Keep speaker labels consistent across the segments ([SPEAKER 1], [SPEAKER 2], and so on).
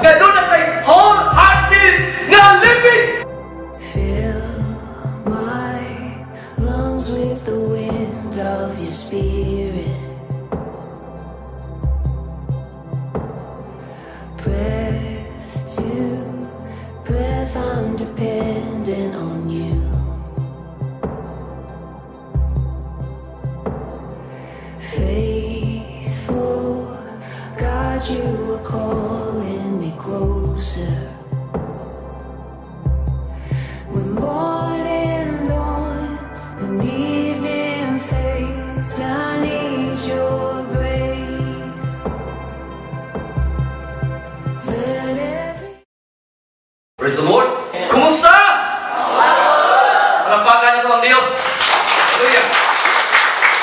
[SPEAKER 1] Nga doon na tay wholehearted nga living.
[SPEAKER 2] Fill my lungs with the wind of your spirit. Breath to breath, I'm dependent on you. Faithful God, you are calling me closer. When morning dawns and evening fades, I need your grace. Let every
[SPEAKER 1] Praise the Lord. Kumusta? Palakpakan nato ang Dios. Hallelujah.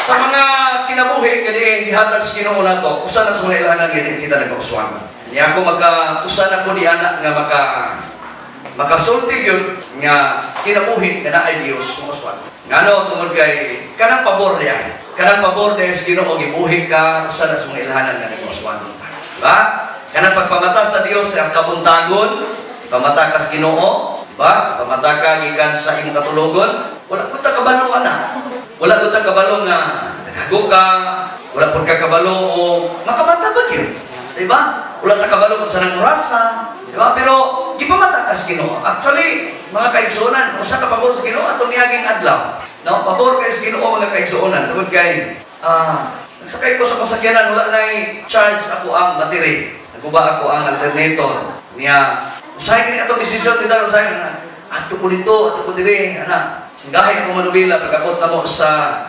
[SPEAKER 1] Sa mga kinabuhi nga diin gihatag sa Ginoo nato, usa na sa mga ilhanan nga diin kita nagpauswan. Niya ako maka usa na ko ni ana nga makasulti gyud nga kinabuhi nga naay Dios mauswan. Ngano tungod kay kanang pabor diay. Kanang pabor diay sa Ginoo gibuhi ka usa na sa mga ilhanan nga nagpauswan. Diba? Kanang pagpamata sa Dios ang kabuntagon, pamata ka sa Ginoo, diba? Pamata ka gikan sa imong katulogon, wala pud ta kabalo ana. Wala pud ta kabalo nga naghago ka, wala pud ka kabalo o makamata ba gyud? Diba? Wala ta kabalo kung sa nang orasa, diba? Pero gipamata ka sa Ginoo. Actually, mga kaigsuonan, usa ka pabor sa Ginoo atong niaging adlaw. No, pabor kay sa Ginoo mga kaigsuonan tungod kay nagsakay ko sa kasakyanan, wala nay charge ako ang battery. Naguba ako ang alternator. Niya, usahay kini atong desisyon dito, usahay na adto ko dito, adto ko diri, ana. Gahi ko manubila pagkabot namo sa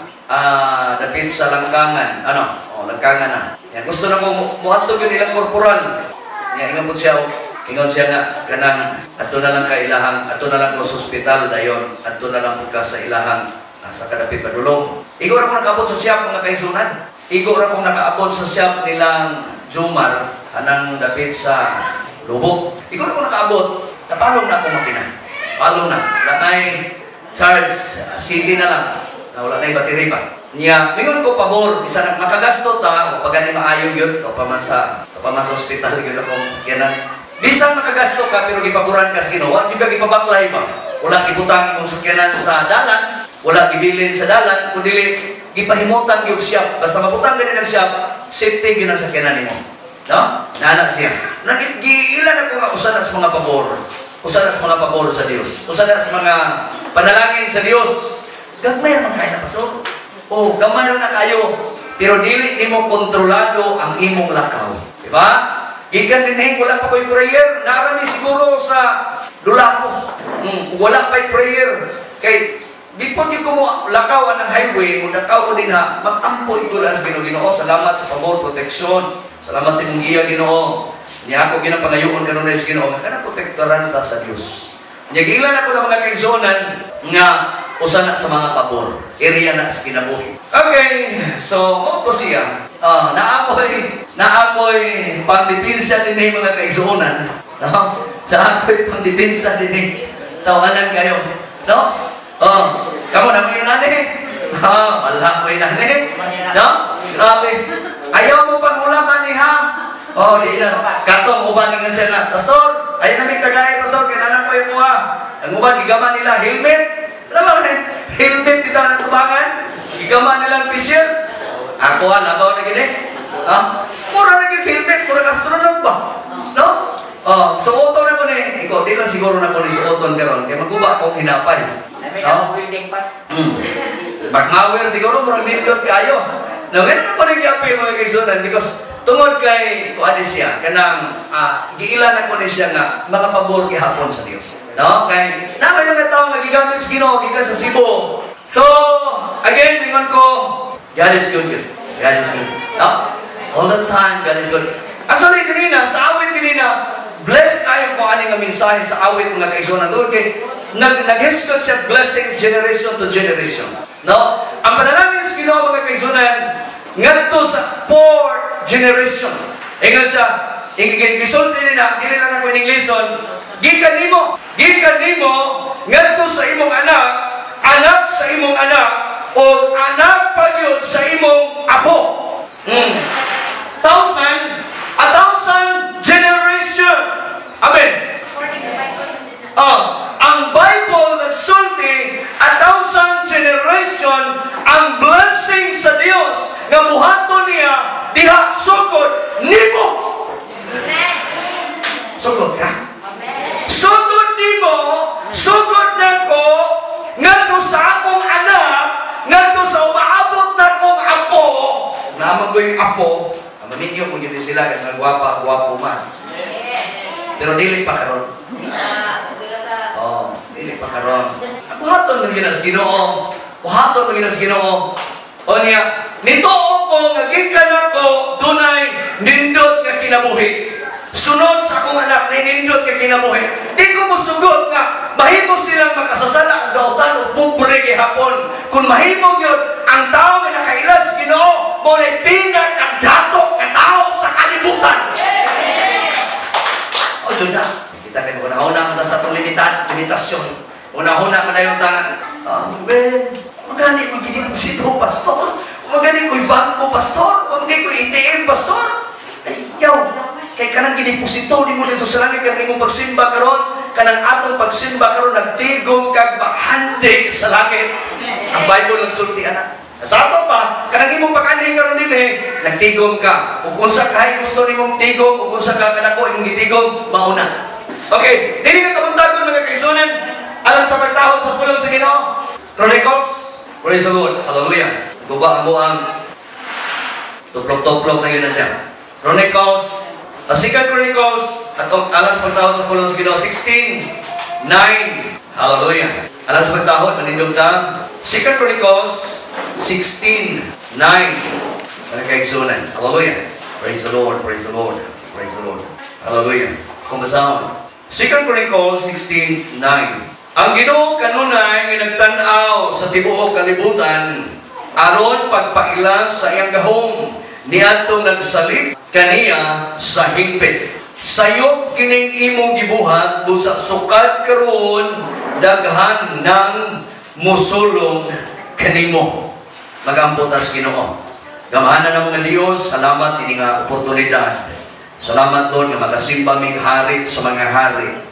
[SPEAKER 1] dapit sa Langkangan. Ano? Oh, Langkangan na. Yan, gusto na ko moadto gyud ilang korporal. Niya ingon pud siya, ingon siya nga kanang adto na lang ka ilahang, adto na lang ko sa ospital dayon, adto na lang pud ka sa ilahang sa kadapit padulong. Igo ra ko nakaabot sa shop mga kaigsunan. Igo ra ko nakaabot sa shop nilang Jumar anang dapit sa Lubok. Igo ra ko nakaabot, napalong na akong makina. Palong na. Wala na'y charge, city na lang. Na wala na'y battery pa. Niya, mingon ko pabor, bisan nag makagasto ta, o pag gani maayo yun, o pa man sa ospital yun akong sakyanan. Bisan makagasto ka, pero gipaboran ka sa Ginoo, wa gyud ka gipabaklay ba? Wala gibutang imong sakyanan sa dalan, wala gibilin sa dalan, kun dili gipahimutan gyud siya. Basta mabutang gani ng shop, safety gyud ang sakyanan nimo. No? Nana siya. Nagiilan ako nga usa na sa mga pabor. Usa na sa mga pabor sa Dios. Usa na sa mga panalangin sa Dios. Gamay man kay na pastor. Oh, gamay na kayo. Pero dili nimo kontrolado ang imong lakaw. Diba? Gikan dinhi wala pa koy prayer, narami siguro sa Dulapo. Wala pa'y prayer. Kay di po ko mo lakaw ang highway, mo lakaw ko din ha, magampo ko lang sa Ginoo. Ginoo, salamat sa pabor, proteksyon. Salamat sa imong giya, Ginoo. Niya ako ginapangayoon kanunay sa Ginoo, nga kanang protektoran ta sa Dios. Nya giilan ako ng mga kaigsuonan nga usa na sa mga pabor, area na sa kinabuhi. Okay, so mo to siya. Naakoy pangdepensa dinhi mga kaigsuonan. No? Naakoy pangdepensa dinhi. Tawanan kayo, no? Oh, kamo na mo nani. Ah, wala mo nani. No? Grabe. Ayaw mo pangulaman ni ha. Oh, di na. Katong uban ingon siya nga, pastor, ayaw na mig tagay pastor kay nalang ko imo ha. Ang uban gigama nila helmet. Ano ba helmet bitaw na tubangan? Gigama nila ang face shield. Ako ha, labaw na gini. Ha? Mura na gyud helmet, mura astronaut ba? No? Oh, suoton na ko ni. Ikaw, di lang siguro na ko ni suoton karon kay maguba akong hinapay. No? Bagmawer siguro murag nindot kayo. No, ganun pa rin giapil mga kaigsuonan because tungod kay kuan siya kanang giilan ako ni siya nga mga pabor gihapon sa Dios. No? Kay na may mga tawo nga gigamit sa Ginoo gikan sa Cebu. So, again mingon ko, God is good. God is good. No? All the time God is good. Actually kanina sa awit kanina, blessed kayo ko ani nga mensahe sa awit mga kaigsuonan tungod kay naghisgot siya blessing generation to generation. No? Ang panalangin sa Ginoo mga kaigsuonan ngadto sa fourth generation. Ingon siya, gisulti ni na, dili lang ako ining lesson, gikan nimo ngadto sa imong anak, anak sa imong anak, o anak pa gyud sa imong apo. Thousand, a thousand generation. Ang blessing sa Dios nga buhaton niya diha sugod nimo. Sugod ka. Sugod nimo, sugod nako ngadto sa akong anak, ngadto sa umaabot na akong apo. Naman ko yung apo, maminyo mo yun sila kasi nagwapa, gwapo man. Pero dili pa karon. Oh, dili pa karon. Buhaton man gyud sa Ginoo. Buhaton man gyud sa Ginoo. O niya, nituo ko nga gikan ako dunay nindot nga kinabuhi. Sunod sa akong anak ni nindot nga kinabuhi. Di ko mosugot nga mahimo silang makasasala ang dautan o pobre gihapon. Kung mahimo gyud ang tao nga nakaila sa Ginoo, mao nay pinakadato nga tao sa kalibutan. O jud na. Kita kay una-una man ta sa atong limitasyon. Una-una man na yung tangan. Ah, Ben, magani ko gideposito, pastor. Magani ko bangko, pastor. Magani ko ATM, pastor. Ay, yaw. Kay kanang gideposito nimo dito sa langit kanang imong pagsimba karon, kanang atong pagsimba karon nagtigom kag bahandi sa langit. Ang Bible nagsulti ana. Sa ato pa, kanang imong pag-anhi karon dinhi, nagtigom ka. Ug unsa kay gusto nimong tigom, ug unsa ka kanako imong gitigom, mauna. Okay, dili ka kabuntagon, mga kaigsuonan, alang sa pagtahod sa pulong sa Ginoo. Chronicles, praise the Lord, hallelujah. Guba ang buang tuplok-tuplok na yun na siya. Chronicles, Second Chronicles, atong alang sa pagtahod sa pulong sa Ginoo, 16:9. Hallelujah. Alang sa pagtahod, manindog ta. Second Chronicles, 16:9. Mga kaigsuonan. Hallelujah. Praise the Lord, praise the Lord, praise the Lord. Hallelujah. Kung basahon. Second Chronicles 16:9. Ang Ginoo kanunay nga nagtan-aw sa tibuok kalibutan aron pagpaila sa iyang gahom niadtong nagsalig kaniya sa hingpit. Sayop kining imong gibuhat, busa sukad karon daghan ng musulong kanimo. Magampo ta sa Ginoo. Gamhanan ng mga Dios, salamat ini nga oportunidad. Salamat, Lord, nga makasimba mig hari sa mga hari,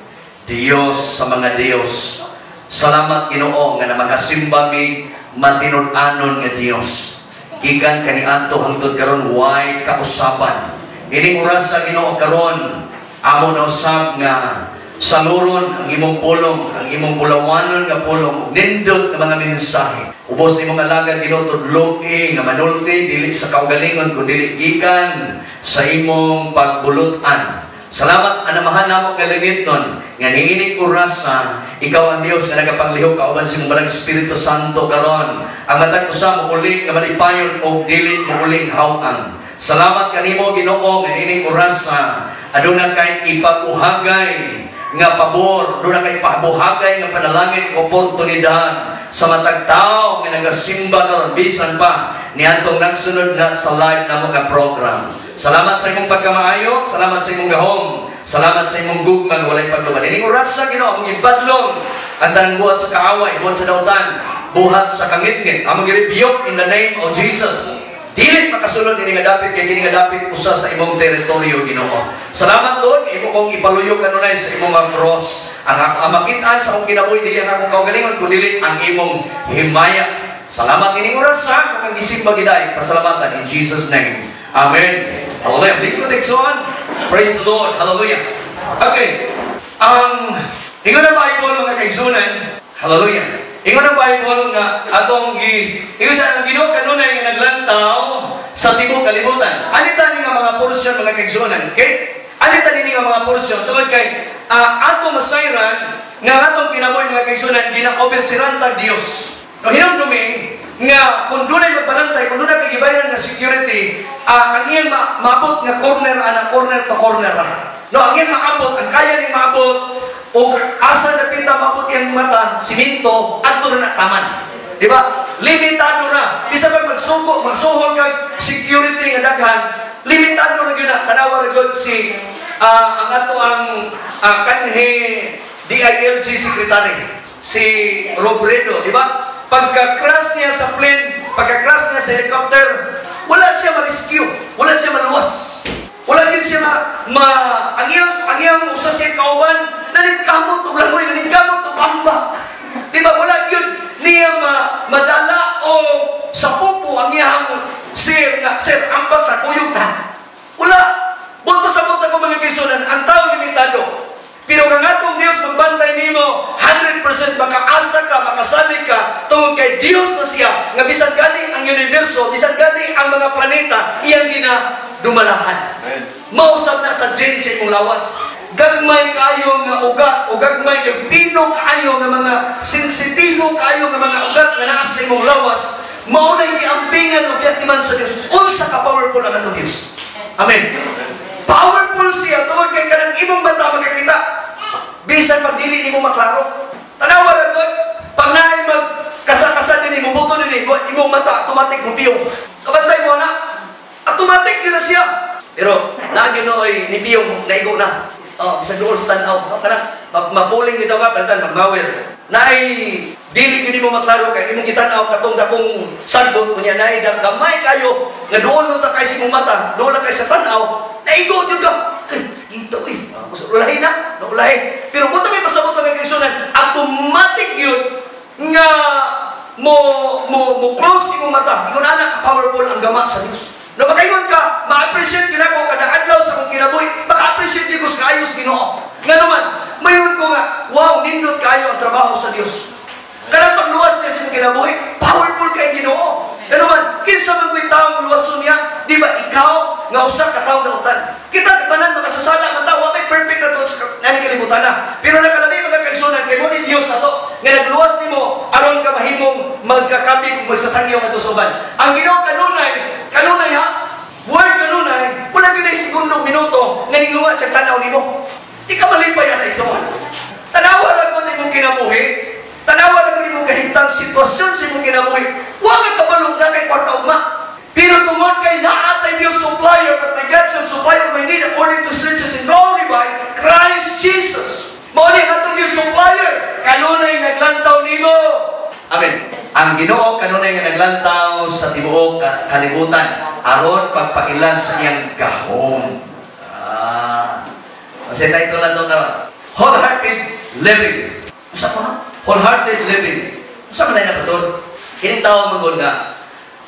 [SPEAKER 1] Dios sa mga Dios. Salamat, Ginoo, nga makasimba mig matinud-anon nga Dios. Gikan kaniadto hangtod karon way kausaban. Ining oras sa Ginoo karon amo na usab nga saluron ang imong pulong, ang imong bulawanon nga pulong, nindot nga mga mensahe. Ubos imong alagad, Ginoo, tudlogi nga manulti dili sa kaugalingon kundi gikan sa imong pagbulutan. Salamat, Amahan namo nga langitnon, nga niining orasa ikaw ang Dios nga nagapanglihok kauban sa imong Balang Espiritu Santo karon. Ang matag usa mouli nga malipayon og dili muuling haw-ang. Salamat kanimo, Ginoo, nga niining orasa aduna kay ipabuhagay nga pabor, aduna kay ipabuhagay nga panalangin, oportunidad sa matag tao nga nagasimba karon bisan pa niadtong nagsunod na sa live na mga program. Salamat sa imong pagkamaayo, salamat sa imong gahom, salamat sa imong gugma nga walay pagluban. Ining oras sa Ginoo, among ibadlong ang tanang buhat sa kaaway, buhat sa dautan, buhat sa kangitngit. Among gi-rebuke in the name of Jesus. Dili makasulod ini nga dapit kay kini nga dapit usa sa imong teritoryo, Ginoo. Salamat, Lord, imo kong ipaluyo kanunay sa imong nga cross. Ang makit-an sa akong kinabuhi dili ang akong kaugalingon kundi ang imong himaya. Salamat ining oras sa akong gisimba giday. Pasalamatan in Jesus' name. Amen. Hallelujah. Lingkod igsoon. Praise the Lord. Hallelujah. Okay. Ang ingon ang Bible, mga kaigsunan. Hallelujah. Ingon ang Bible nga atong gi ingon sa ang Ginoo kanunay nga naglantaw sa tibuok kalibutan. Anita ni nga mga portion, mga kaigsunan. Okay? Anita ni nga mga portion tungod kay atong masayran nga atong kinabuhi, mga kaigsunan, gina-overseeran tag Dios. No hinumdumi nga kung dunay magbalantay, kung dunay kay gibayaran nga security, ang iyang maabot nga corner ana corner to corner ra. No, ang iyang maabot, ang kaya ning maabot o asa napita maabot iyang mata, simento, adto na taman. Di ba? Limitado na. Bisa pag magsuko, magsuhol kag security nga daghan, limitado na gyud na. Tanawa ra gyud si ang ato ang kanhi DILG secretary, si Robredo, di ba? Pagka-crash niya sa plane, pagka-crash niya sa helicopter, wala siya ma-rescue, wala siya maluwas. Wala din siya ma ang iyang usa siya kauban, naningkamot og langoy, naningkamot og ambak. Di ba? Wala yun niya madala o sa pupo ang iyang sir nga, "Sir, ambak ta, kuyog ta." Wala. Buot pasabot ako, mga kaigsuonan, ang tao limitado. Pero kang atong Dios magbantay nimo, 100% makaasa ka, makasalig ka, tungod kay Dios na siya, nga bisan gani ang universo, bisan gani ang mga planeta, iyang ginadumalahan.
[SPEAKER 3] Amen.
[SPEAKER 1] Mausab na sa gene sa imong lawas. Gagmay kayo nga ugat o gagmay kay pino kaayo nga mga sensitibo kaayo nga mga ugat nga naa sa imong lawas. Mao nay giampingan og giatiman sa Dios. Unsa ka powerful ang atong Dios. Amen. Powerful siya tungod kay kanang imong mata makakita bisan pag dili nimo maklaro. Tanawa ra gud, pag naay mag kasakasa din mo buto din imong mata, automatic mo piyong. Kabantay mo na. Automatic yun na siya. Pero naa Ginooy ni piyong naigo na. Oh, bisan dool stand out. Oh, kana mapuling bitaw ka palitan magmawer. Naay dili gyud mo maklaro kay imong gitan-aw katong dakong sagbot, unya naay gamay kayo nga dool no ta kay sa imong mata, dool na kay sa tan-aw, naigo gyud ka. Ay, kita uy. Ah, ulahi na, naulahi. Pero kung may pasabot, mga kaigsuonan, automatic yun nga mo mo mo close imong mata. Ingon ana ka powerful ang gama sa Dios. No makaingon ka, ma-appreciate gyud ako kada adlaw sa akong kinabuhi, maka-appreciate gyud ko sa kaayo sa Ginoo. Nga naman, mayon ko nga, wow, nindot kayo ang trabaho sa Dios. Kanang pagluwas niya sa imong kinabuhi, powerful kay Ginoo. Nga naman, kinsa man ko'y taong luwason niya, di ba ikaw nga usa ka tawo nautan? Kita tanan makasasala man ta, wa may perfect na to sa nani kalibutan na. Pero nakalami, mga kaigsuonan, kay mo ni Dios ato nga nagluwas nimo aron ka mahimong magkakabig ug magsasangyaw ngadto sa uban. Ang Ginoo kanunay, kanunay ha, word kanunay, wala gyud ay segundo minuto nga ninglunga sa tanaw nimo. Di ka malipay ana, igsoon? Tanawa ra gud imong kinabuhi. Tanawa ra gud imong kahimtang sitwasyon sa imong kinabuhi. Wa ka kabalong na kay kwarta ugma. Pero tungod kay naa tay Dios supplier, "But my God shall supply all my need according to His riches in glory by Christ Jesus." Mao ni atong Dios supplier, kanunay naglantaw nimo. Amen. Ang Ginoo kanunay nga naglantaw sa tibuok kalibutan aron pagpailan sa iyang gahom. Ah. Kasi title lang to karon. Wholehearted living. Usa ko na? Wholehearted living. Usa man na, pastor? Kining tao man gud nga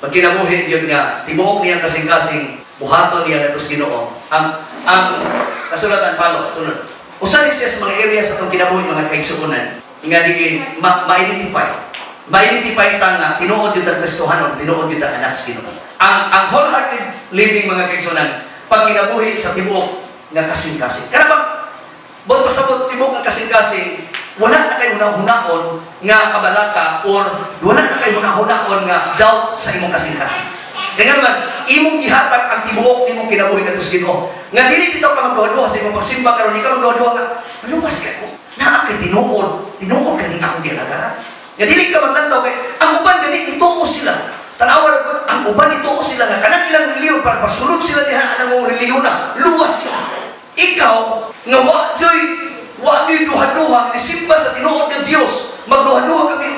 [SPEAKER 1] magkinabuhi yun nga tibuok niyang kasing-kasing buhaton niya ngadto sa Ginoo. Ang kasulatan palo sunod. Usa ni siya sa mga area sa atong kinabuhi, mga kaigsuonan, nga diin ma-identify. Ma-identify ta nga tinuod gyud ang Kristohanon, tinuod gyud ang anak sa Ginoo. Ang wholehearted living, mga kaigsuonan, pag kinabuhi sa tibuok nga kasing-kasing. Kana bang buot pasabot, tibuok nga kasing-kasing, wala na kay hunahunahon nga kabalaka or wala na kay hunahunahon nga doubt sa imong kasing-kasing. Kaya naman, imong gihatag ang tibuok nimong kinabuhi ngadto sa Ginoo. Nga dili bitaw ka magduha-duha sa imong pagsimba karon, di ka magduha-duha nga maluwas kay ko. Naa kay tinuod, tinuod kani akong gialagaran. Nga dili ka maglantaw kay ang uban gani nituo sila. Tanawa ra gud, ang uban nituo sila nga kanang ilang relihiyon para pasulod sila diha anang relihiyon na luwas sila. Ikaw nga wa gyud duha-duha ni simba sa tinuod ng Dios, magduha-duha kami,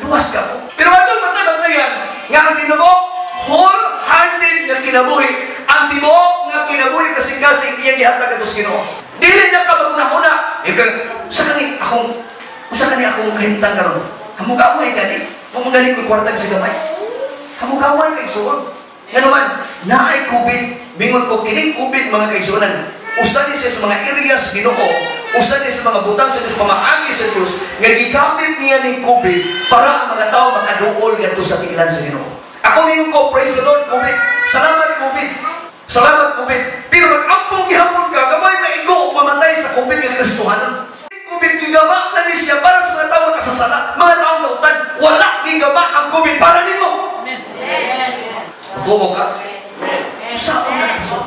[SPEAKER 1] luwas ka po. Pero atong bantay-bantayan nga ang tinuok wholehearted nga kinabuhi, ang tibuok nga kinabuhi kasing-kasing iyang gihatag adto sa Ginoo. Dili na ka maguna-una. Ikaw, usa kani akong kahimtang karon. Hamugaway gani. Kung gani ko kwarta sa gamay. Hamugaway kay igsuon. Nga naman, naay COVID, mingon ko kining COVID, mga kaigsuonan, usa ni siya sa mga areas Ginoo, usa ni sa mga butang sa Dios, pamaagi sa Dios, nga gigamit niya ning COVID para ang mga tao makaduol ngadto sa tiilan sa Ginoo. Ako ningon ko, praise the Lord, COVID. Salamat, COVID. Salamat, COVID. Pero mag-ampong gihapon ka, gamay maigo o mamatay sa COVID nga Kristohanon. COVID, gigama na ni siya para sa mga tao makasasala, mga tao nautan. Wala gigama ang COVID para nimo. Tuo ka? Usaon na to?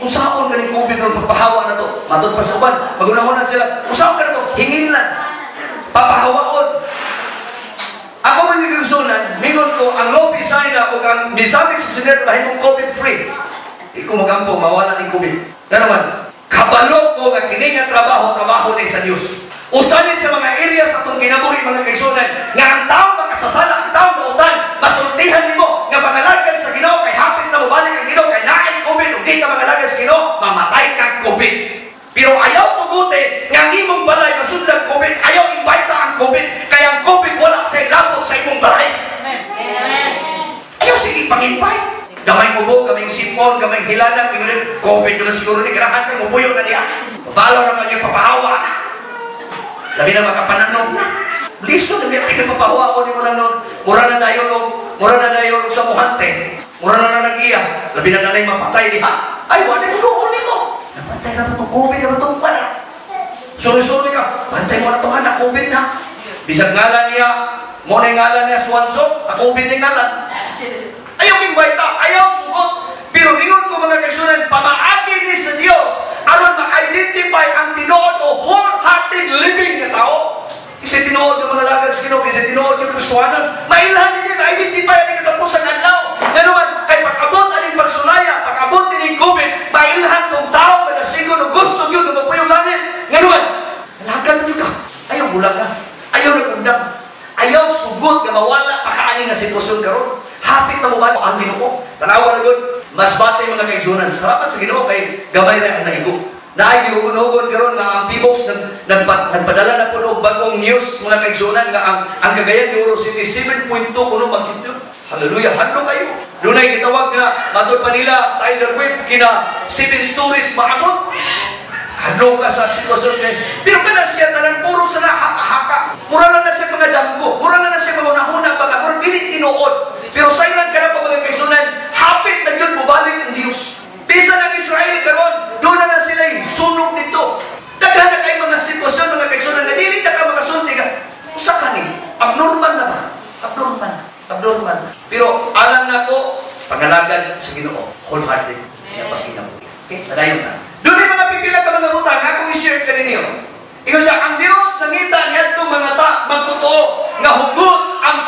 [SPEAKER 1] Usaon ka ni COVID ng pagpahawa na to? Matod pa sa uban, magunahon na sila. Usaon ka na to? Hingin lang. Papahawaon. Ako man yung kaigsuonan, mingon ko, ang Lopi China o ang Misamis Occidental mahimong COVID-free. Di ko magampo, mawala ni COVID. Na naman, kabalo ko nga kini nga trabaho, trabaho ni sa Diyos. Usa ni sa mga areas sa atong kinabuhi, mga kaigsuonan, nga ang tao makasasala, ang tao mautan, masultihan nimo nga pangalagad sa Ginoo kay hapit na mobalik ang Ginoo kay naay COVID ug di ka mangalagad sa Ginoo, mamatay kag COVID. Pero ayaw tuguti nga ang imong balay masudlag COVID, ayaw invite ang COVID, kaya ang COVID wala sa ilabot sa imong balay. Sige pang-invite. Gamay ubo, gamay sipon, gamay hilanang, ingon COVID na siguro ni ganahan kang mupuyo na diha. Babalaw na kanyo papahawa na. Labi na makapananog na. Liso na biya kayo papahawa ni mo na nun. Mura na dayon og sa muhante. Mura na na nag-iya. Labi na nanay mapatay diha. Ay, wala mo doon mo. Napatay na ba itong COVID na ba itong pala? Sorry-sorry ka. Bantay mo na itong anak, COVID na. Bisag ngalan niya, mo na ngalan niya, Swanson, ako COVID na ngalan. Ayaw invite, ayaw sugot. Pero ningon ko mga kaigsuonan, pamaagi ni sa Dios aron ma-identify ang tinuod o wholehearted living nga tao. Kasi tinuod ng mga lagad sa Ginoo, kasi tinuod ng Kristohanon, mailhan nini, ma-identify ang katapusan adlaw. Nganuman, kay pag-abot aning pagsulaya, pag-abot ini COVID, mailhan tong tao nga nasigon o gusto yun nga mapuyong langit. Nganuman, lagad mo ka. Ayaw bulag ka. Ayaw nagundang. Ayaw sugot nga mawala pa kaani nga sitwasyon karon. Hapit na mobalik ang Ginoo. Tanawa na yun. Mas bate mga kaigsuonan. Salamat sa Ginoo kay gamay na ang naigo. Naay giugon-ugon karon nga ang Phivolcs nagpadala na po og bagong news mga kaigsuonan nga ang Cagayan de Oro City 7.2 kuno magnitude. Hallelujah, hadlo kayo. Dunay gitawag nga matod pa nila tidal wave kina 7 stories maabot. Hadlo ka sa sitwasyon kay. Pero kana siya tanan puro sa haka-haka. Mura lang na siya mga damgo, mura lang na siya mga hunahuna baga, mura dili tinuod. Pero sayran ka na pa mga kaigsuonan, hapit na yun mobalik ang Dios. Bisan ang Israel karon, doon na na sila sunog nito. Daghan na kay mga sitwasyon mga kaigsuonan nga dili na ka makasulti ka. Usa ka ni? Abnormal na ba? Abnormal. Abnormal. Pero alam na ko, pangalagad sa Ginoo, wholehearted na pagkinabuhi. Okay? Padayon na. Doon ay mga pipila ka mga butang, akong i-share kaninyo. Ingon siya, ang Dios nangita niadtong mga ta magtotoo nga hugot ang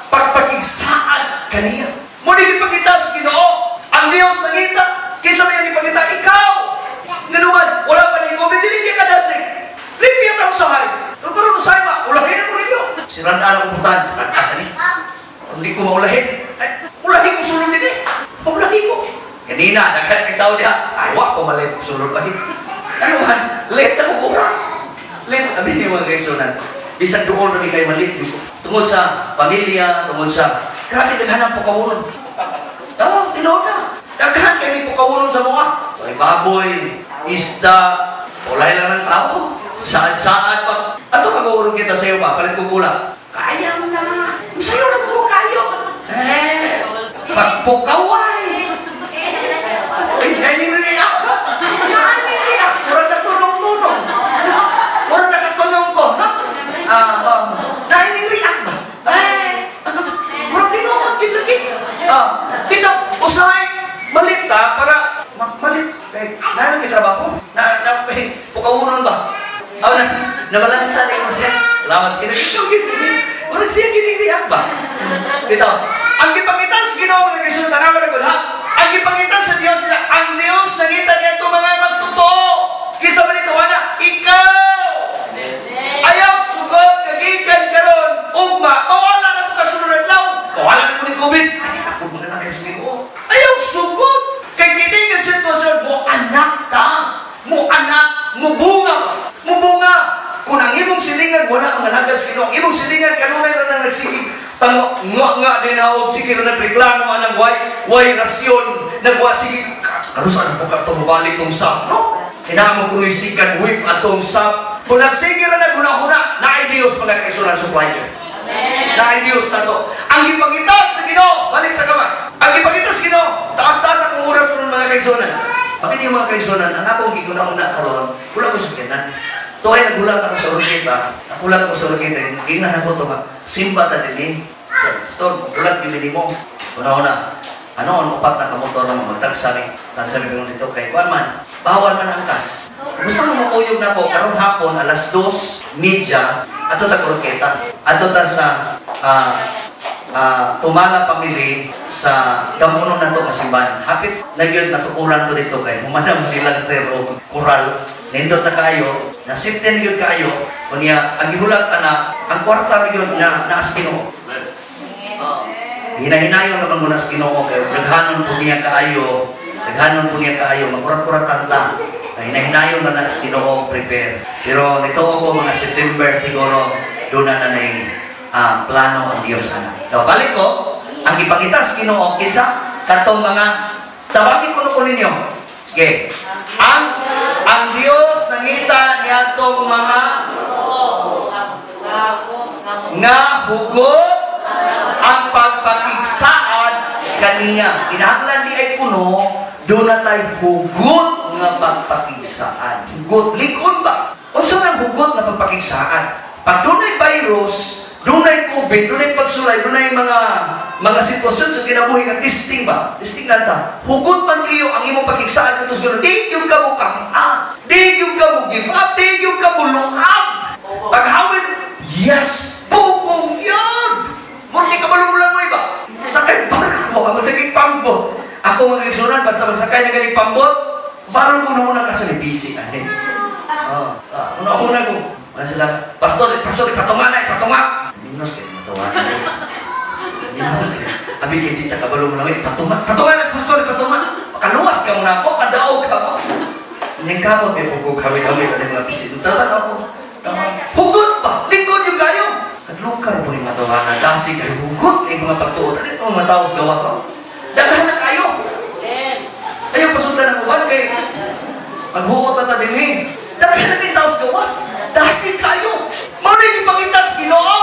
[SPEAKER 1] pagpakigsaad kaniya. Mao ni gipakita sa Ginoo, ang Dios nangita, kinsa may gipakita ikaw. Nganuman, wala pa ni COVID, dili biya kadasig. Dili biya ta usahay. Pero karon usahay ma, ulahin ako ninyo. Sirandaan ako puntahan, sirandaan sa ni. Hindi ko maulahin. Ay, ulahin ko sulod din eh. Ulahin ko. Kanina, naghanap kay tao diha. Ay, wa ko malit og sulod ay. Ano man, late ako oras. Late, abi niyo mga kaigsuonan. Bisan doon na kayo malit. Tungod sa pamilya, tungod sa... Grabe, daghan ang pukawunon. Oo, tinuod na. Daghan kay pukawunon sa mga. Ay, baboy, isda, ulay lang ng tao. Saan-saan pa. Ato mag-uurong kita sa iyo pa, palit ko gula. Kaya mo na. Sa'yo na ko kayo. Eh, pagpukaway. Ay, naniniyak. Naniniyak. Mura na tunong-tunong. Mura na katunong ko, no? Naniniyak ba? Eh, mura tinuod gid lagi. Dito, usahay, malit ta, para, malit. Eh, nalagi trabaho. Na, eh, pukawunon ba? Aw, na, nabalansa na mo siya. Salamat sa Ginoo. Ikaw, gini. Mura siya gininiyak ba? Dito, ang gipangita sa Ginoo mga kaigsuonan, tanawa na gud ha. Ang gipangita sa Dios sila, ang Dios nangita niya ito mga magtotoo. Kinsa man ito ana, ikaw. Ayaw sugot kagikan karon ugma, mawala na ko kasunod adlaw. Mawala na ko ni COVID. Ay, ako mga lang sa Ginoo. Ayaw sugot kay kini nga sitwasyon mo anak ta, mo anak, mo bunga ba? Mo bunga. Kung ang imong silingan wala ang malaga sa Ginoo, ang imong silingan kanunay ra nang nagsigig tango nga nga din na og sige ra nagreklamo anang way rasyon nagwa sige karon po ka mobalik tong sap no kinahanglan kunoy sikan whip atong sap kung nagsige ra naghuna-huna naay Dios mga kaigsuonan supplier. Naay Dios na to. Ang gipangita sa Ginoo, balik sa kamay. Ang gipangita sa Ginoo, taas-taas akong oras ron mga kaigsuonan. Sabi niyo mga kaigsuonan, ang akong giguna-una karon, wala ko sa kinan. Tuhay nagulat ako sa Oroquieta, nagulat ako sa Oroquieta, ginahan ko to nga, simba ta dinhi. Pastor, gulat gyud mo. Una-una, ano ang upat na kamotor ng magtagsa ni tagsa ni dito kay kuan man, bawal man ang kas. Gusto mo makuyog na ko karong hapon alas 2:30 ato ta Oroquieta. Ato ta sa Tumala family sa Gamuno na to kasimbahan. Hapit na gyud natukuran ko dito kay human mo nilang sir og kural. Nindot na kaayo, na safety na gyud kaayo. Unya ang gihulat ana, ang kwarta ra gyud na naas Ginoo. Hinahinayon naman mo na sa Ginoo kay daghanon po niya kaayo, daghanon po niya kaayo, magkurat-kurat ta. Na hinahinayon na na sa Ginoo prepare. Pero nito ako mga September siguro doon na na plano ang Dios ana. So, balik ko, Ang ipangita sa Ginoo kinsa? Katong mga tawagin ko ko ninyo. Okay. Ang Dios nangita niadtong mga nga hugot ang pagpakigsaad kaniya. Kinahanglan di ay kuno doon na tay hugot nga pagpakigsaad. Hugot likon ba? Unsa man hugot nga pagpakigsaad? Pag dunay virus, dunay COVID, dunay pagsulay, dunay mga sitwasyon sa kinabuhi nga testing ba? Testing na ta. Hugot man kayo ang imong pakigsaad kato sa. Di gyud ka mo kam-a. Di gyud ka mo give up, di gyud ka mo luag. Paghawin, yes, pugong yun! Mura di ka malumulan mo iba. Sakay barko, ang masakit pambot. Ako mga igsunan, basta magsakay na galing pambot, parang mo na kaso ni busy ani. Oh, ano ako na ko. Wala sila, "Pastor, pastor, ipatunga na, ipatunga." Minus kayo matawa na. Minus kayo. Abi kay di ta kabalo mo lang, ipatunga. Patunga na, pastor, ipatunga. Makaluwas ka muna ako, kadaog ka mo. Ning kamot may pugog hawi-hawi ka mga busy. Tata ako. Hugot ba? Lingkod yung kayo. Kadlokar po ni matawa na. Dasi kayo hugot kay mga pagtuot. Ano itong mga tao sa gawas? Oh? Daghan na kayo. Ayaw pasundan ng uban kay maghuot na ta din eh. Daghan na tao sa gawas. Dasi kayo. Mao na ipangita sa Ginoo.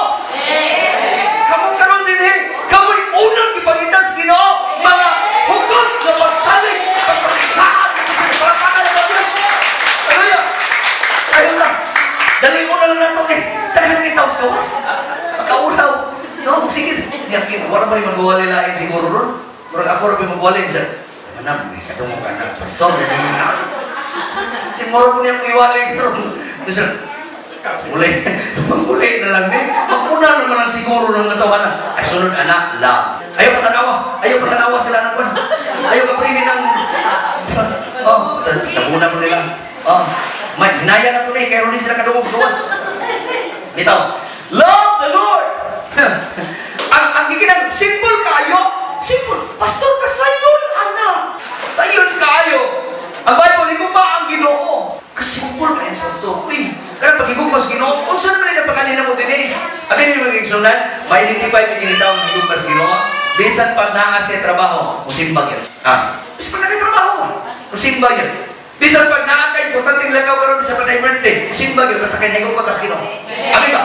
[SPEAKER 1] Kamu karon din eh. Kamo'y unang ipangita sa Ginoo. Mga hugot na pagsalig, pagpakisaan, kasi palakpakan ng Diyos. Hallelujah. Ayun lang. Dali ko na lang nato eh. Daghan na tao sa gawas. Makaulaw. No, sige. Yakin, wala ba yung magwali lain siguro ron? Murag ako ra ba yung magwali? Sa, manam, may kadungog ka na. Pastor, hindi mo po niya iwali ron. Bisa, muli, panguli na lang eh. Magpuna naman lang siguro ng katawan na. Ay, sunod anak, la. Ayaw patanawa sila ng kwan. Ayaw kaprihin ng, oh, tabunan mo nila. Oh, may, hinaya na po na eh, kaya rin sila kadungog sa gawas. Bitaw, love the Lord. Ang giginang, simple kayo. Simple. Pastor ka, sayon, anak. Sayon kayo. Ang Bible, ikaw ba ang Ginoo? Kasimple kayo sa pastor. Uy, kaya pag-igugma sa Ginoo, unsa naman ang pagkanina mo din eh? Abi ni mga igsunan, ma-identify ni kinitaw ang higugma sa Ginoo. Bisan pag naa siya trabaho, musimbag yun. Ah, bisan pag naa trabaho, musimbag yun. Bisan pag naa kay importanteng lakaw karon, bisan pag naa birthday, musimbag yun, basta kay higugma ka sa Ginoo. Abi ba?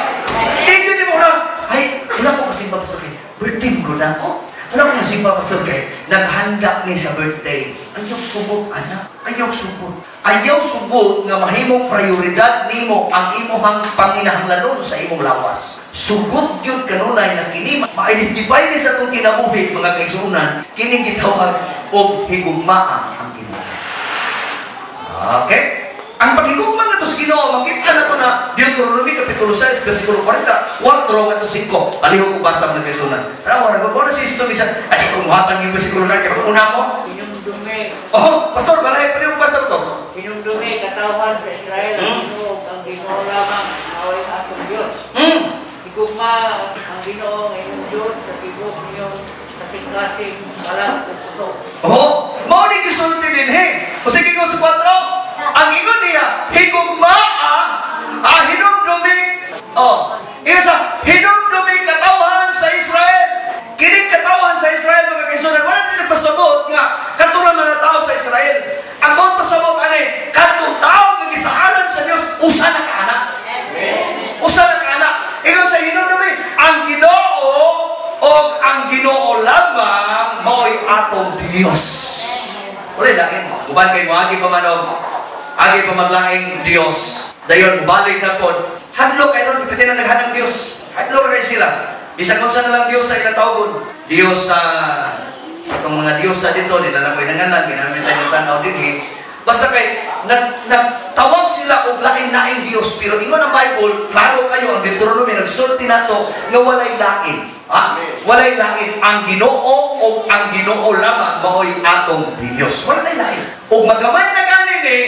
[SPEAKER 1] Di yun mo na, ay, wala ko kasimba pa sa kay birthday mo na ako. Wala ko nasimba, pastor, kay naghanda ni sa birthday. Ayaw subot, anak. Ayaw subot. Ayaw subot nga mahimong prioridad nimo ang imuhang panginahanglanon sa imong lawas. Sugot yun kanunay na kini ma-identify ni sa atong kinabuhi, mga kaigsuonan, kini gitawag og higugmaa ang Ginoo. Okay? Ang paghigugma nga to sa Ginoo, makita na to na Deuteronomy kapitulo 6 versikulo 44 ngadto 5. Palihog ko basa mga kaigsuonan. Tara wala ko na si Isto bisan ay kumuhatang yung versikulo na kay una mo.
[SPEAKER 3] Hinumdumi,
[SPEAKER 1] Oh, pastor, balay palihog basa to.
[SPEAKER 3] Hinumdumi katawhan sa Israel ang Ginoo, ang Ginoo lamang mao'y atong Dios. Higugma ang Ginoo nga inyong Dios sa tibuok ninyong kasing-kasing kalag ug puso.
[SPEAKER 1] Oh, mao ni gisulti dinhi. O sige ko sa 4. Ang ingon niya, higugmaa ah, hinumdumi. Oh, isa hinumdumi katawhan sa Israel. Kining katawhan sa Israel mga kaigsuonan, wala nila pasabot nga katong mga tao sa Israel. Ang buot pasabot ani kadtong tao nga gisaaran sa Dios, usa na ka anak. Usa na ka anak. Ingon sa hinumdumi, ang Ginoo o ang Ginoo lamang mao'y atong Dios. Wala lain. Uban kay moagi pa man og agi pa maglaing Dios. Dayon balik na pod. Hadlok kay ron pipiti na naghanang Dios. Hadlok kay sila. Bisan kung saan lang Dios sa ilang tawgon. Dios sa itong mga Dios sa dito, nila na ko'y nangalan, ginamit tayo tanaw din eh. Basta kay, nagtawag sila og lain-laing Dios, pero ingon ang Bible, klaro kayo, ang Deuteronomy, nagsulti nato nga walay lain. Ha? Walay lain. Ang Ginoo o ang Ginoo lamang mao'y atong Dios. Walay lain. Og magamay na ganin eh,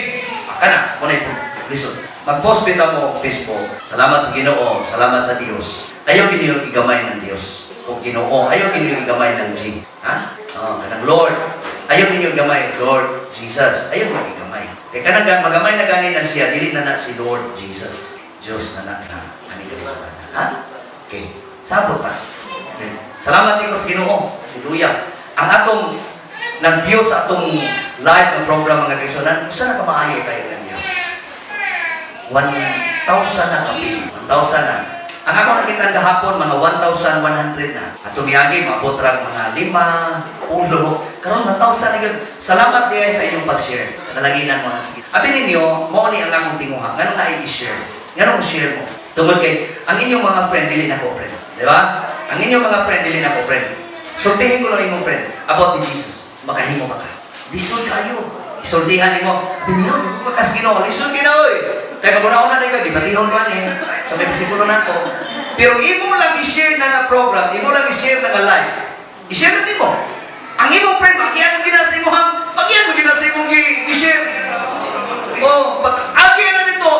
[SPEAKER 1] kana, kunay po, listen. Mag-post bitaw mo Facebook. Salamat sa Ginoo, salamat sa Dios. Ayaw gini yung igamay ng Dios o Ginoo. Ayaw gini yung igamay ng G. Ha? Oh, kanang Lord. Ayaw ninyo gamay, Lord Jesus. Ayaw mo igamay. Kay kanang magamay na gani na siya, dili na na si Lord Jesus. Diyos na na na. Ani kalibutan. Ha? Okay. Sabot ta. Okay. Salamat nimo sa Ginoo. Hallelujah. Ang atong nag-view sa atong live na program, mga kaigsuonan, usa na kamaayo kayo ng Diyos. 1,000 na kapil. 1,000 na. Ang ako nakita gahapon, mga 1,100 na. At tumiyagi, maabot ra mga lima, ulo. Karon 1,000 na yun. Salamat diay sa inyong pag-share. Kalaginan mo na sige. Abi ninyo, mao ni ang akong tinguha. Nganong na i-share? Nganong share mo? Tungod kay, ang inyong mga friend, dili na ko friend. Di ba? Ang inyong mga friend, dili na ko friend. Sultihin ko lang imong friend about ni Jesus. Makahimo ba ka? Lisod kayo. Isultihan nimo. Binyo, di ba kas Ginoo? Lisod Ginoo oy. Kay maguna-una na ka, di batihon ka ni. Sa may bersikulo nako. Pero imo lang i-share na nga program, imo lang i-share na nga live. I-share na nimo. Ang imong friend, magian mo gina sa imong, magian mo gina sa imong i-share. Oh, pag agian na nito,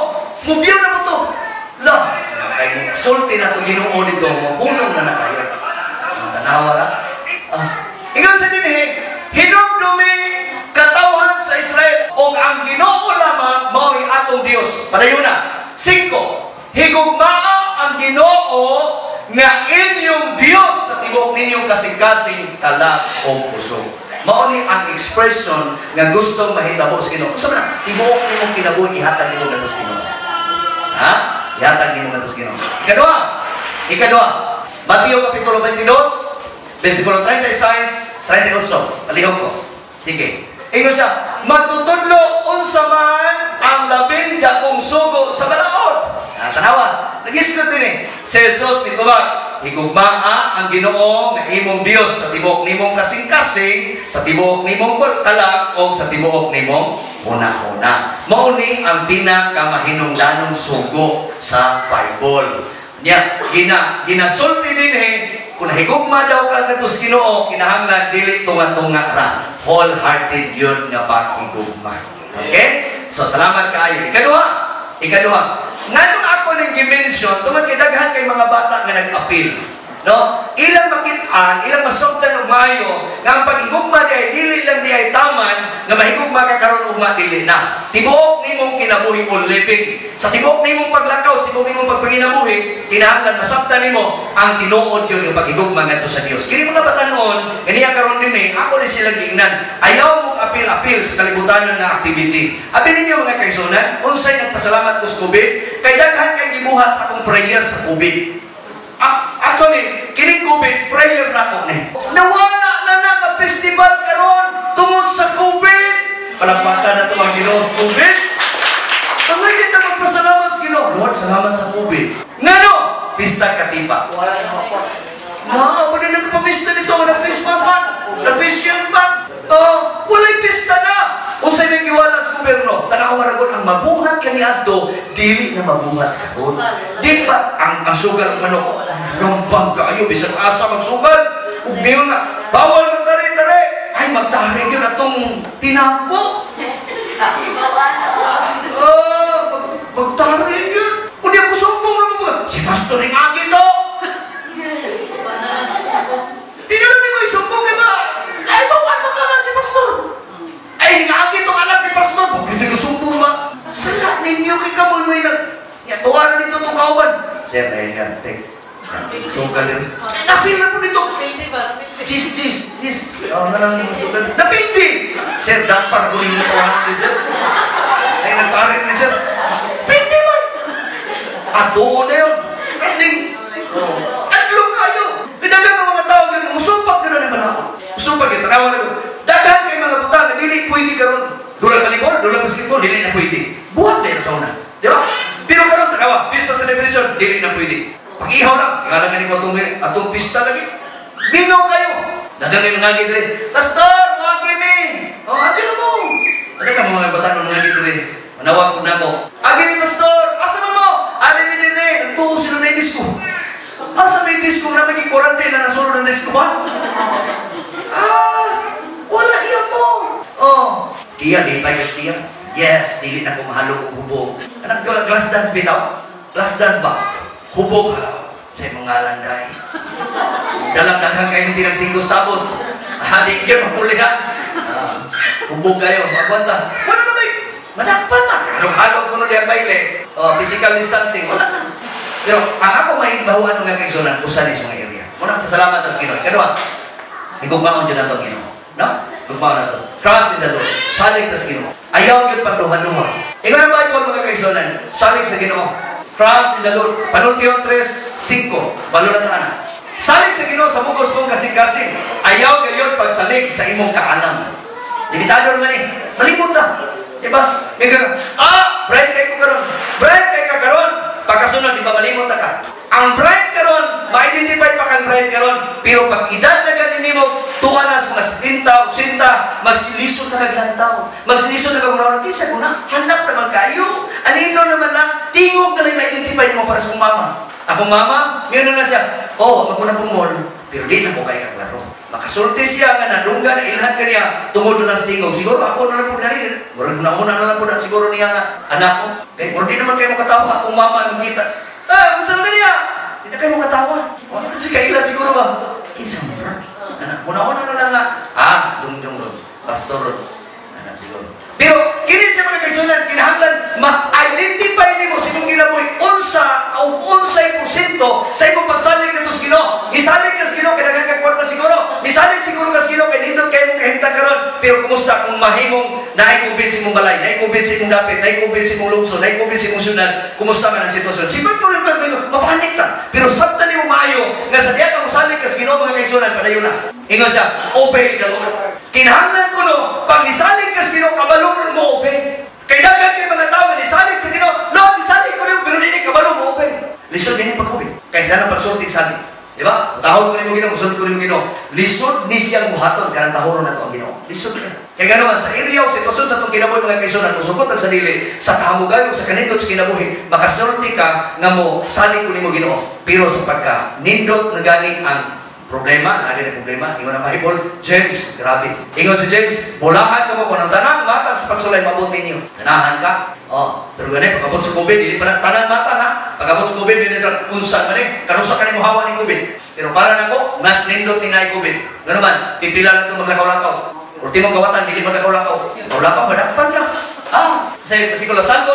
[SPEAKER 1] mubiyaw na mo to. La, kay sulti na to Ginoo dito, mohunong na na kayo. Ang tanawa ra. Ah, ingon sa dinhi, hinumdumi katawhan sa Israel og ang Ginoo lamang mao'y atong Dios. Padayon na. 5. Higugmaa ang Ginoo nga inyong Dios sa tibuok ninyong kasing-kasing, kalag o kusog. Mao ni ang expression nga gustong mahitabo sa Ginoo. Unsa man na? Tibuok nimong kinabuhi ihatag nimo ngadto sa Ginoo. Ha? Ihatag nimo ngadto sa Ginoo. Ikaduha. Ikaduha. Mateo kapitulo 22, versikulo 36, 38. Palihog ko. Sige. Ingon siya, magtutudlo unsa man ang labing dakong sugo sa balaod. Ah, tanawa. Nagisgot din eh. Si Jesus nitubag, higugmaa ang Ginoo nga imong Dios sa tibuok nimong kasing-kasing, sa tibuok nimong kalag o sa tibuok nimong huna-huna. Mao ni ang pinakamahinungdanong sugo sa Bible. Nya, ginasulti din eh, kung nahigugma daw ka ngadto sa Ginoo, kinahanglan dili tunga-tunga ra. Wholehearted yun nga paghigugma. Okay? So, salamat kaayo. Ikaduha, ikaduha. Nganong ako ning gi-mention, tungod kay daghan kay mga bata nga nag-appeal. No? Ilang makit-an, ilang masugtan og maayo nga ang paghigugma di ay dili lang di ay taman nga mahigugma ka karon, ugma dili na. Tibuok nimong kinabuhi o living. Sa tibuok nimong paglakaw, sa tibuok nimong pagpanginabuhi, kinahanglan masabtan nimo ang tinuod yun yung paghigugma ngadto sa Dios. Kini mga batanon, ganiya karon dinhi, ako ni sila giingnan. Ayaw mong apil-apil sa kalibutanon nga activity. Abi ninyo, mga kaigsuonan, unsay nagpasalamat ko sa COVID, kay daghan kay gibuhat sa akong prayer sa COVID. Ah, actually, kining COVID, prayer na ko ni. Nawala na na nga festival karon tungod sa COVID. Palakpakan na to ang Ginoo sa COVID. Ang hindi ta magpasalamat sa Ginoo. Lord, salamat sa COVID. Ngano? Pista Katipa.
[SPEAKER 3] Wala na ako.
[SPEAKER 1] Na, wala na nagpamista nito. Wala Christmas man. Nag-Christian man. Oh, wala'y pista na. Unsay may giwala sa gobyerno? Tanaw maragon ang mabuhat kaniadto, dili na mabuhat karon. Di ba ang sugal manok? Rambang kaayo bisan asa magsugal. Ug niyo nga bawal magtari-tari. Ay, magtari gyud atong tinako. Oh, magtari gyud. Unya ko sumbong na mo. Si Pastor ring agi to. Di na lang mo isumbong kay ba? Ay, bawal mo ka nga si Pastor. Ay, ngaagi tong anak ni Pastor. Bakit ko sumbong ba? Sala ninyo kay kamoy mo nag... Ya, tuwa na dito itong kauban. Sir, ay nga, tek. Sugal din. Napil na po dito. Cheese, cheese, cheese. Oh, nga lang sugal. Napildi! Sir, dapat ko ninyo tawanan din, sir. Ay, nagtarin ni sir. Pildi man! At doon na yun. Sanding. Adlong kayo. Kaya ng mga tao ganun, musupak gano'n ang balaod. Musupak yun, tanawa na yun. Daghan kay mga butang na dili pwede karon. Dulang volleyball, dulang basketball, dili na pwede. Buhat na yun sa una. Di ba? Pero karon tanawa, pista celebration, dili na pwede. Pag-ihaw lang, nga lang ganin ko atong pista lagi. Mingaw kayo. Daghang kayo mga diri. Pastor, mga mi. Oh, agi na mo. Daghang ka mga bata mga diri. Manawag ko na mo. Agi ni Pastor, asa man mo? Ani ni diri, nagtuo sila na disco. Asa may disco na may quarantine na nasulod ng disco ba? Ah, wala iya mo. Oh, Kia, di pa guys, Kia. Yes, dili na ko mahalog og hubog. Kanang glass dance bitaw? Glass dance ba? Hubog. Sa imong ngalan day. Dalam daghang kayong tinagsingkos tapos. Ah, di kayo mapulihan. Ah, hubog kayo, magwanta. Wala na may madakpan man. Halog-halog ko nun diyang baile. Oh, physical distancing, wala na. Pero ang ako may bahuan mga kaigsuonan, usa ni sa mga area. Muna, pasalamat sa Ginoo. Kadua, Igugmaon gyud nato ang Ginoo. No? Gugmaon nato. Trust in the Lord. Salig ta sa Ginoo. Ayaw gyud pagduha-duha. Ingon ang Bible, mga kaigsuonan, salig sa Ginoo. Trust in the Lord. Panultihon 3:5. Balo na ta ana. Salig sa Ginoo sa bugos mong kasing-kasing. Ayaw gayon pagsalig sa imong kaalam. Limitado naman eh. Malimot ta. Diba? May ka, bright kay ko karon. Bright kay ka karon. Pagkasunod, di ba malimot na ka? Ang bright karon, ma-identify pa kang bright karon. Pero pag edad na gani nimo, tuwa na sa mga 70, 80, magsilisod na kag lantaw. Magsilisod na kag una, kinsa ko na? Hanap naman kayo. Anino naman lang, tingog na lang ma-identify mo para sa akong mama. Akong mama, mayroon na lang siya, oh, maguna pong mall, pero di na ko kay kaklaro. Makasulti siya nga nadungga na ilhan kaniya tungod na lang sa tingog. Siguro ako na lang po dali. Murag nauna na lang po na siguro niya nga anak ko. Kay murag di naman kayo makatawa akong mama nung kita. Ah, basta naman niya. Di na kayo makatawa. Wala siya kaila siguro ba? Kinsa mo bro? Anak, una-una na lang nga. Ah, jung-jung ron. Pastor ron. Anak siguro. Pero kini siya, mga kaigsuonan, kinahanglan ma-identify nimo sa imong kinabuhi unsa o unsay porsyento sa imong pagsalig ngadto sa Ginoo. Gisalig ka sa Ginoo kay daghan kag kwarta siguro. Misalig siguro ka sa Ginoo kay nindot kay imong kahimtang karon. Pero kumusta kung mahimong naay COVID sa imong balay, naay COVID sa imong dapit, naay COVID sa imong lungsod, naay COVID sa imong syudad, kumusta man ang sitwasyon? Sipag mo rin mapanik ta. Pero sabtan nimo maayo nga sa diha ka mosalig ka sa Ginoo, mga kaigsuonan, padayon na. Ingon siya, obey the Lord. Kinahanglan ko no, pag nisalig ka sa Ginoo, kabalo ka mo obey. Kay daghan kay mga tao nga nisalig sa Ginoo, Lord, nisalig ko nimo, pero dili kabalo mo obey. Lisod din pag-obey. Kay kanang pagsulti salig. Di ba? Tahod ko nimo Ginoo, musulti ko nimo Ginoo. Lisod ni siyang buhaton kanang tahoron nato ang Ginoo. Lisod ka. Kay ngano man sa area o sitwasyon sa atong kinabuhi, mga kaigsuonan, musugot ang sa dili sa kahamugayo sa kanindot sa kinabuhi, makasulti ka nga mo salig ko nimo Ginoo. Pero sa pagka nindot na gani ang problema, naa na problema, ingon ang Bible, James, grabe. Ingon si James, bulahan ka mo kung ang tanang matang sa pagsulay mabuti niyo. Ganahan ka. Oh, pero gani, pag-abot sa COVID, dili pa na tanang matang ha. Pag-abot sa COVID, dili sa unsa man eh, kanusa ka nimo hawa ni COVID. Pero para nako, mas nindot ni naay COVID. Ngano man, pipila na itong maglakaw-lakaw. Ultimo kawatan, dili maglakaw-lakaw. Lakaw-lakaw, madakpan ka. Ah, sa siguro, saan ko,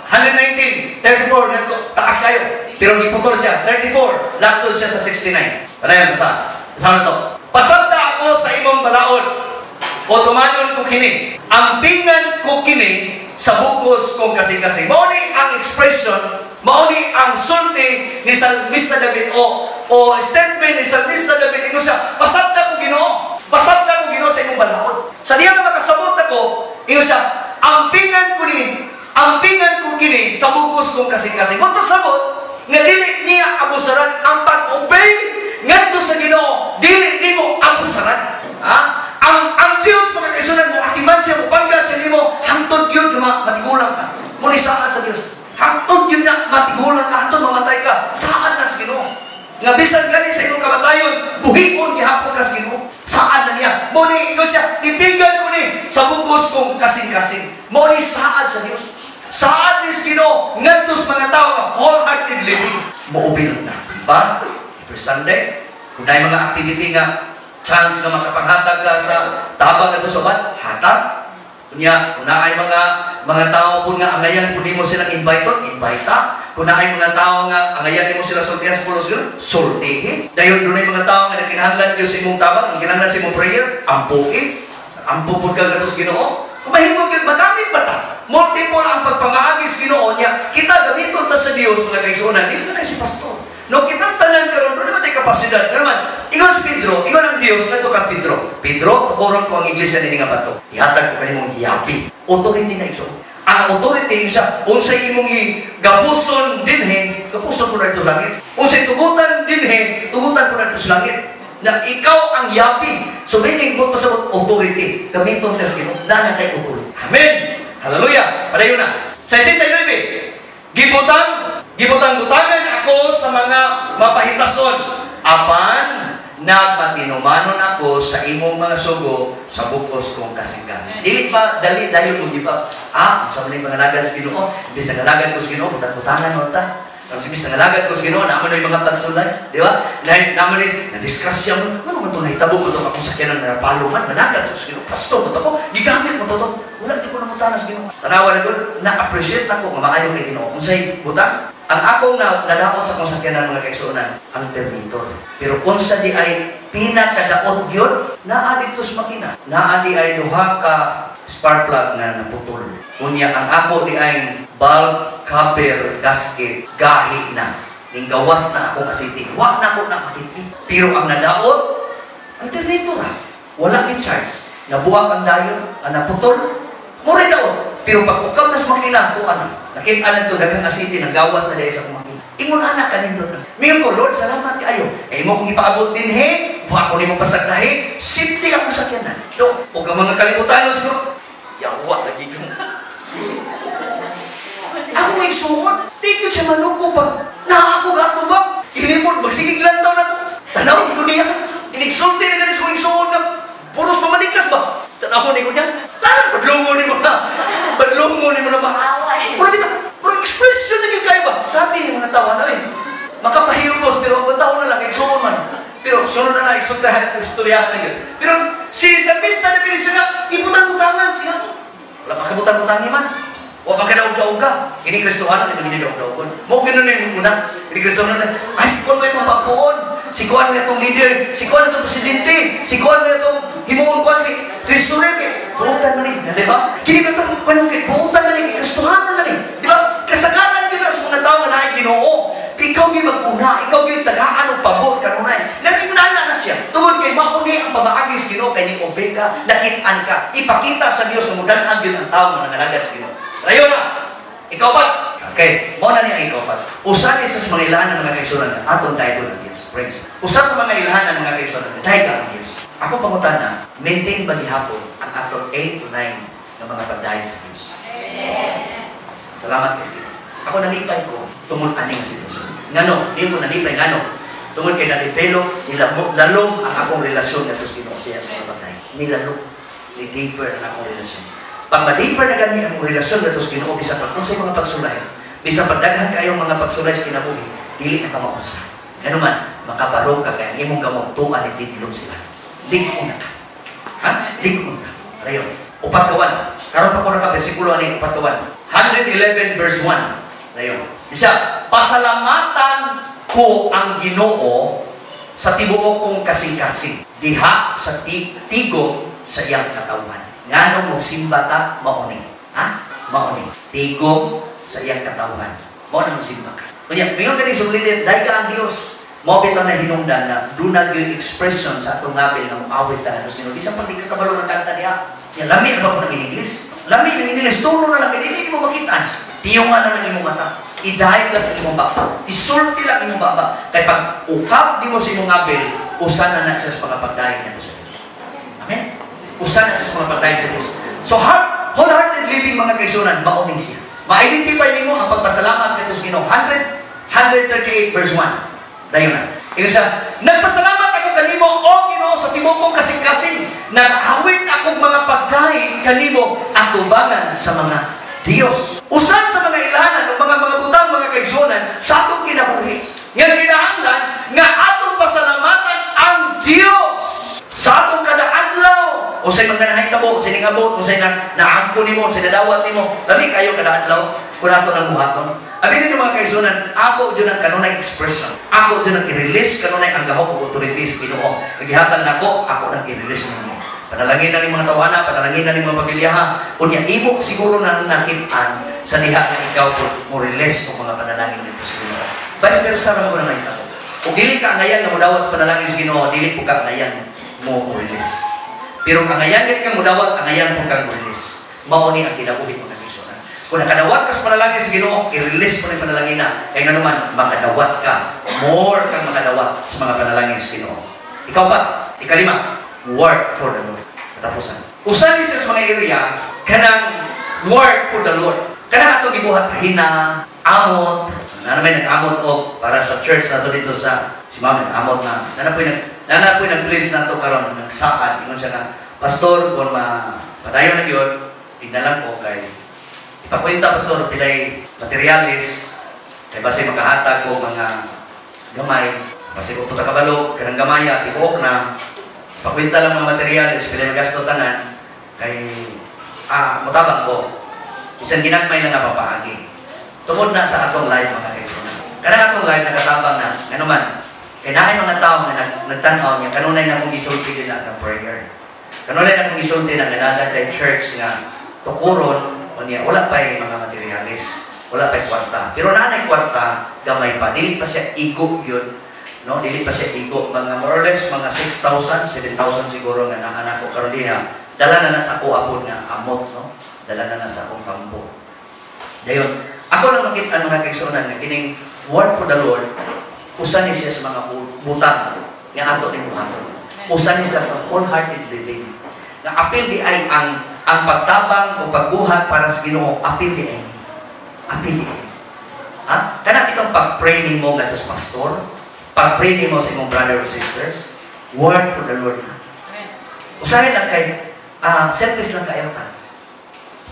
[SPEAKER 1] 119, 34, nagto, taas kayo. Pero giputol siya, 34, laktol siya sa 69. Ano yan, basta? Basta na to. Pasabta ako sa imong balaod, o tumanon ko kini. Ampingan ko kini sa bugos kong kasing-kasing. Mao ni ang expression, mao ni ang sulti ni Salmista David o statement ni Salmista David. Ingon siya, pasabta ko Ginoo. Pasabta ko Ginoo sa imong balaod. Sa diya nga makasabot ako, ingon siya, ampingan ko kini sa bugos kong kasing-kasing. Mo sabot nga dili niya abusaran ang pag-obey ngadto sa Ginoo, dili nimo abusaran. Ha? Ang Dios, mga kaigsuonan, mo atiman siya, mo pangga siya nimo hangtod gyud nga matigulang ka. Mo ni saad sa Dios. Hangtod gyud na matigulang ka, hangtod mamatay ka, saad na sa Ginoo. Nga bisan gani sa imong kamatayon, buhion gihapon ka sa Ginoo. Saad na niya. Mo ni ingon siya, tipigan ko ni sa bugos kong kasing-kasing. Mo ni saad sa Dios. Saad ni sa Ginoo ngadto sa mga tao nga wholehearted living. Mo-obey lang na. Ba? Every Sunday, kung naay mga activity nga chance nga makapanghatag ka sa tabang ngadto sa uban, hatag. Kunya, kung naay mga tao po nga angayan po nimo silang invite, invite ta. Kung naay mga tao nga angayan nimo sila sultihan sa pulos Ginoo, sultihi. Dayon dunay mga tao nga nagkinahanglan gyud sa imong tabang, ang kinahanglan sa imong prayer, ampuhi. Ampo pud ka ngadto sa Ginoo. Kung mahimo gyud magamit ba ta? Multiple ang pagpamaagi sa Ginoo niya. Kita gamiton ta sa Dios, mga kaigsuonan, dili na kay si pastor. No, kitang tanan karon doon naman tayo kapasidad. Pero man, ingon si Pedro, ingon ang Dios ngadto kang Pedro. Pedro, tukoron ko ang iglesia nini nga bato. Ihatag ko kanimong hiyapi. Authority na, igsoon. Ang authority isa, unsay imong gapuson dinhi, gapuson ko na ito sa langit. Unsay tugutan dinhi, tugutan ko na ito sa langit. Na ikaw ang yapi. So meaning mo pasabot authority. Gamiton ka sa Ginoo, naa na kay authority. Amen. Hallelujah. Padayon na. Sa 69, gibutang-butangan ako sa mga mapahitason. Apan, nagmatinumanon ako sa imong mga sugo sa bugos kong kasing-kasing. Dili pa, dali, dayon mo give up. Ah, sa mga ngalagad sa Ginoo, imbes na ngalagad ko sa Ginoo, butang-butangan mo ta. Ang imbes na ngalagad ko sa Ginoo, naman yung mga pagsulay, di ba? Naman yung nadisgrasya mo, ano man ito, nahitabo mo ito, akong sakyanan na napalo man, ngalagad ko sa Ginoo, pastor mo ito ko, gigamit mo ito to. Wala jud ko nangutana sa Ginoo. Tanawa na ko, na-appreciate na ko nga maayo kay Ginoo. Unsay butang? Ang akong nadaot sa akong sakyanan, mga kaigsuonan, alternator. Pero unsa di ay pinakadaot gyud, naa didto sa makina. Naa di ay duha ka spark plug na naputol. Unya ang ako di ay valve cover gasket gahi na. Ning gawas na akong asiti. Wa na ko nakakiti. Pero ang nadaot, alternator ra. Wala ni charge. Nabuak ang dayon, ang naputol. Mura daot. Pero pag ukam na sa makina, tuan na. Nakita na ito, daghang asiti, nagawas na dahil sa akong makina. Ingon ana kanindot na. Mingon ko, "Lord, salamat kaayo. Eh, imo kong ipaabot din he, wa ko nimo pasagdahi, safety akong sakyanan." Do, ug ang mga kalibutan siguro, yawa lagi ko. Ako may igsuon, di ko siya maluko pag naa ako gatubang. Ilimod, magsigig lantaw na ko. Tanaw ko niya. Inigsulti na ganis kong igsuon na puros pamalikas ba? Tanaw ni ko niya. Lalang, padlungo ni mo na. Padlungo ni mo na ba? Mura bitaw, mura expression na gyud kayo ba? Grabe yung mga tawa na eh. Makapahiyubos, pero ang tao na lang, igsuon man. Pero sunod na na, istoryahan, istoryahan na yun. Pero si Salmista na siya nga, ibutang-butangan siya. Wala pa kabutang-butangi man. Wa pa kadaog-daog ka. Kini Kristohanon, di ba gini daog-daogon? Mo ganun na yung una. Kini Kristohanon na, ay, si Kuan mo itong papuon. Si Kuan mo itong leader. Si Kuan itong presidente. Si Kuan mo itong himuon Kuan kay Kristo rin kay buutan man ni, di ba? Kini ba itong Kuan kay buutan man ni, kay Kristohanon man ni. Di ba? Kasagaran gyud sa mga tao nga naay Ginoo. Ikaw gyud mag-una, ikaw gyud tagaan og pabor kanunay. Nag-inana na siya. Tungod kay mauni ang pamaagi sa Ginoo kay ni-obey ka, nakit-an ka. Ipakita sa Dios nga mudan-an gyud ang tao nga nangalagad sa Ginoo. Layo na. Ikaw pa. Okay, mao na niya ang ikaw pa. Usa ni sa mga ilahan ng mga kaigsuonan atong daygon ang Dios. Praise. Usa sa mga ilahan ng mga kaigsuonan, dayga ang Dios. Ako pangutana, maintain ba gihapon ang atong 8 to 9 nga mga pagdayeg sa Dios? Salamat kay Sir. Ako nalipay ko tungod ani nga sitwasyon. Ngano, di ko nalipay ngano. Tungod kay na-develop, nilalom ang akong relasyon ngadto sa Ginoo siya sa mga pagdayeg. Nilalom, ni deeper ang akong relasyon. Pag ma-deeper na gani ang relasyon ngadto sa Ginoo, bisan pag unsay mga pagsulay, bisan pag daghan kayong mga pagsulay sa kinabuhi, dili na ka maunsa. Ngano man, makabarog ka kay ang imong kamot tuan ni tidlom sila. Lig-on na ka. Ha? Lig-on ka. Rayon. Upat kawan. Karon pa ko naka bersikulo ani upat kawan. 111 verse 1. Rayon. Isa, pasalamatan ko ang Ginoo sa tibuok kong kasing-kasing diha sa tigom sa iyang katawan. Ngano mo simba ta mauni? Ha? Mauni. Tigom sa iyang katawan. Mao na mo simba ka. Unya, mingon ganing sublilit, dayga ang Dios. Mao bitaw na hinungdan na duna gyud expression sa atong ngabil nga moawit ta ngadto sa Ginoo. Bisan pag di ka kabalo ng kanta diha. Ya lami ra ba po ng English? Lami ng English, tono na lang kay dili nimo makitaan. Piyungan na lang imong mata. Idayeg lang ang imong baba. Isulti lang imong baba. Kay pag ukab nimo sa imong ngabil, usa na na sa mga pagdayeg ngadto sa Dios. Amen. Usa na sa mga pagdayeg sa Dios. So wholehearted living, mga kaigsuonan, mao ni siya. Ma-identify nimo ang pagpasalamat ngadto sa Ginoo. 100 138 verse 1. Dayon na. Ingon siya, "Nagpasalamat ako kanimo, o Ginoo, sa tibuok kong kasing-kasing. Nag-awit akong mga pagdayeg kanimo atubangan sa mga Dios." Usa sa mga ilahanan o mga butang, mga kaigsuonan, sa atong kinabuhi nga kinahanglan nga atong pasalamatan ang Dios sa atong kada adlaw. Unsay mga nahitabo, unsay ningabot, unsay na naangko nimo, unsay nadawat nimo. Lami kayo kada adlaw kung ato nang buhaton. Abi ninyo, mga kaigsuonan, ako jud ang kanunay expression. Ako jud ang i-release kanunay ang gahom ug authorities Ginoo. Gihatag nako, ako nang i-release ninyo. Panalangin na ni mga tawana, panalangin na ni mga pamilya ha. Unya imo siguro nang nakit-an sa diha nga ikaw po mo release og mga panalangin dito sa Ginoo. Vice versa ra mo na nahitabo. Kung dili ka angayan nga modawat sa panalangin sa Ginoo, dili po ka angayan mo mo release. Pero angayan gani kang modawat, angayan po kang release. Mao ni ang kinabuhi, mga kaigsuonan. Kung nakadawat ka sa panalangin sa Ginoo, i-release mo na yung panalangin na. Kaya nga naman, makadawat ka. More kang makadawat sa mga panalangin sa Ginoo. Ikaw pa, ikalima, work for the Lord. Katapusan. Usa ni sa mga area, kanang work for the Lord. Kanang atong gibuhat pahina, amot, na may nag-amot og para sa church nato dito sa si ma'am nag-amot na nana po'y nag-pledge nato karon nagsaad ingon siya nga, "Pastor, kung ma padayon na gyud tignan lang ko kay ipakwenta, pastor, pilay materialis kay basi makahatag ko mga gamay basi ko puta kabalo kanang gamaya tibuok na pakwenta lang mga materialis pilay magasto tanan kay mutabang ko bisan ginagmay lang nga papaagi." Tungod na sa atong live, mga kaigsuonan. Kanang atong live nakatabang na, ngano man, kay naay mga tao nga nagtan-aw niya, kanunay na akong gisulti nila ng prayer. Kanunay na akong gisulti na nga kay church nga tukuron o niya, wala pa mga materialis, wala pa kwarta. Pero naa kwarta, gamay pa. Dili pa siya igo yun. No, dili pa siya igo. Mga more or less, mga 6,000, 7,000 siguro nga naa nako karon diha. Dala na na sa ako apod nga amot, no? Dala na na sa akong tampo. Dayon, ako lang makita, mga kaigsuonan, nga kining work for the Lord, usa ni siya sa mga butang nga ato ning buhaton. Usa ni siya sa wholehearted living. Nga apil di ay ang pagtabang o pagbuhat para sa Ginoo, apil di ay ni. Apil di ay. Ha? Kana itong pag-pray nimo ngadto sa pastor, pag-pray nimo sa imong brother or sisters, work for the Lord na. Usahay lang kay selfish lang kayo ta.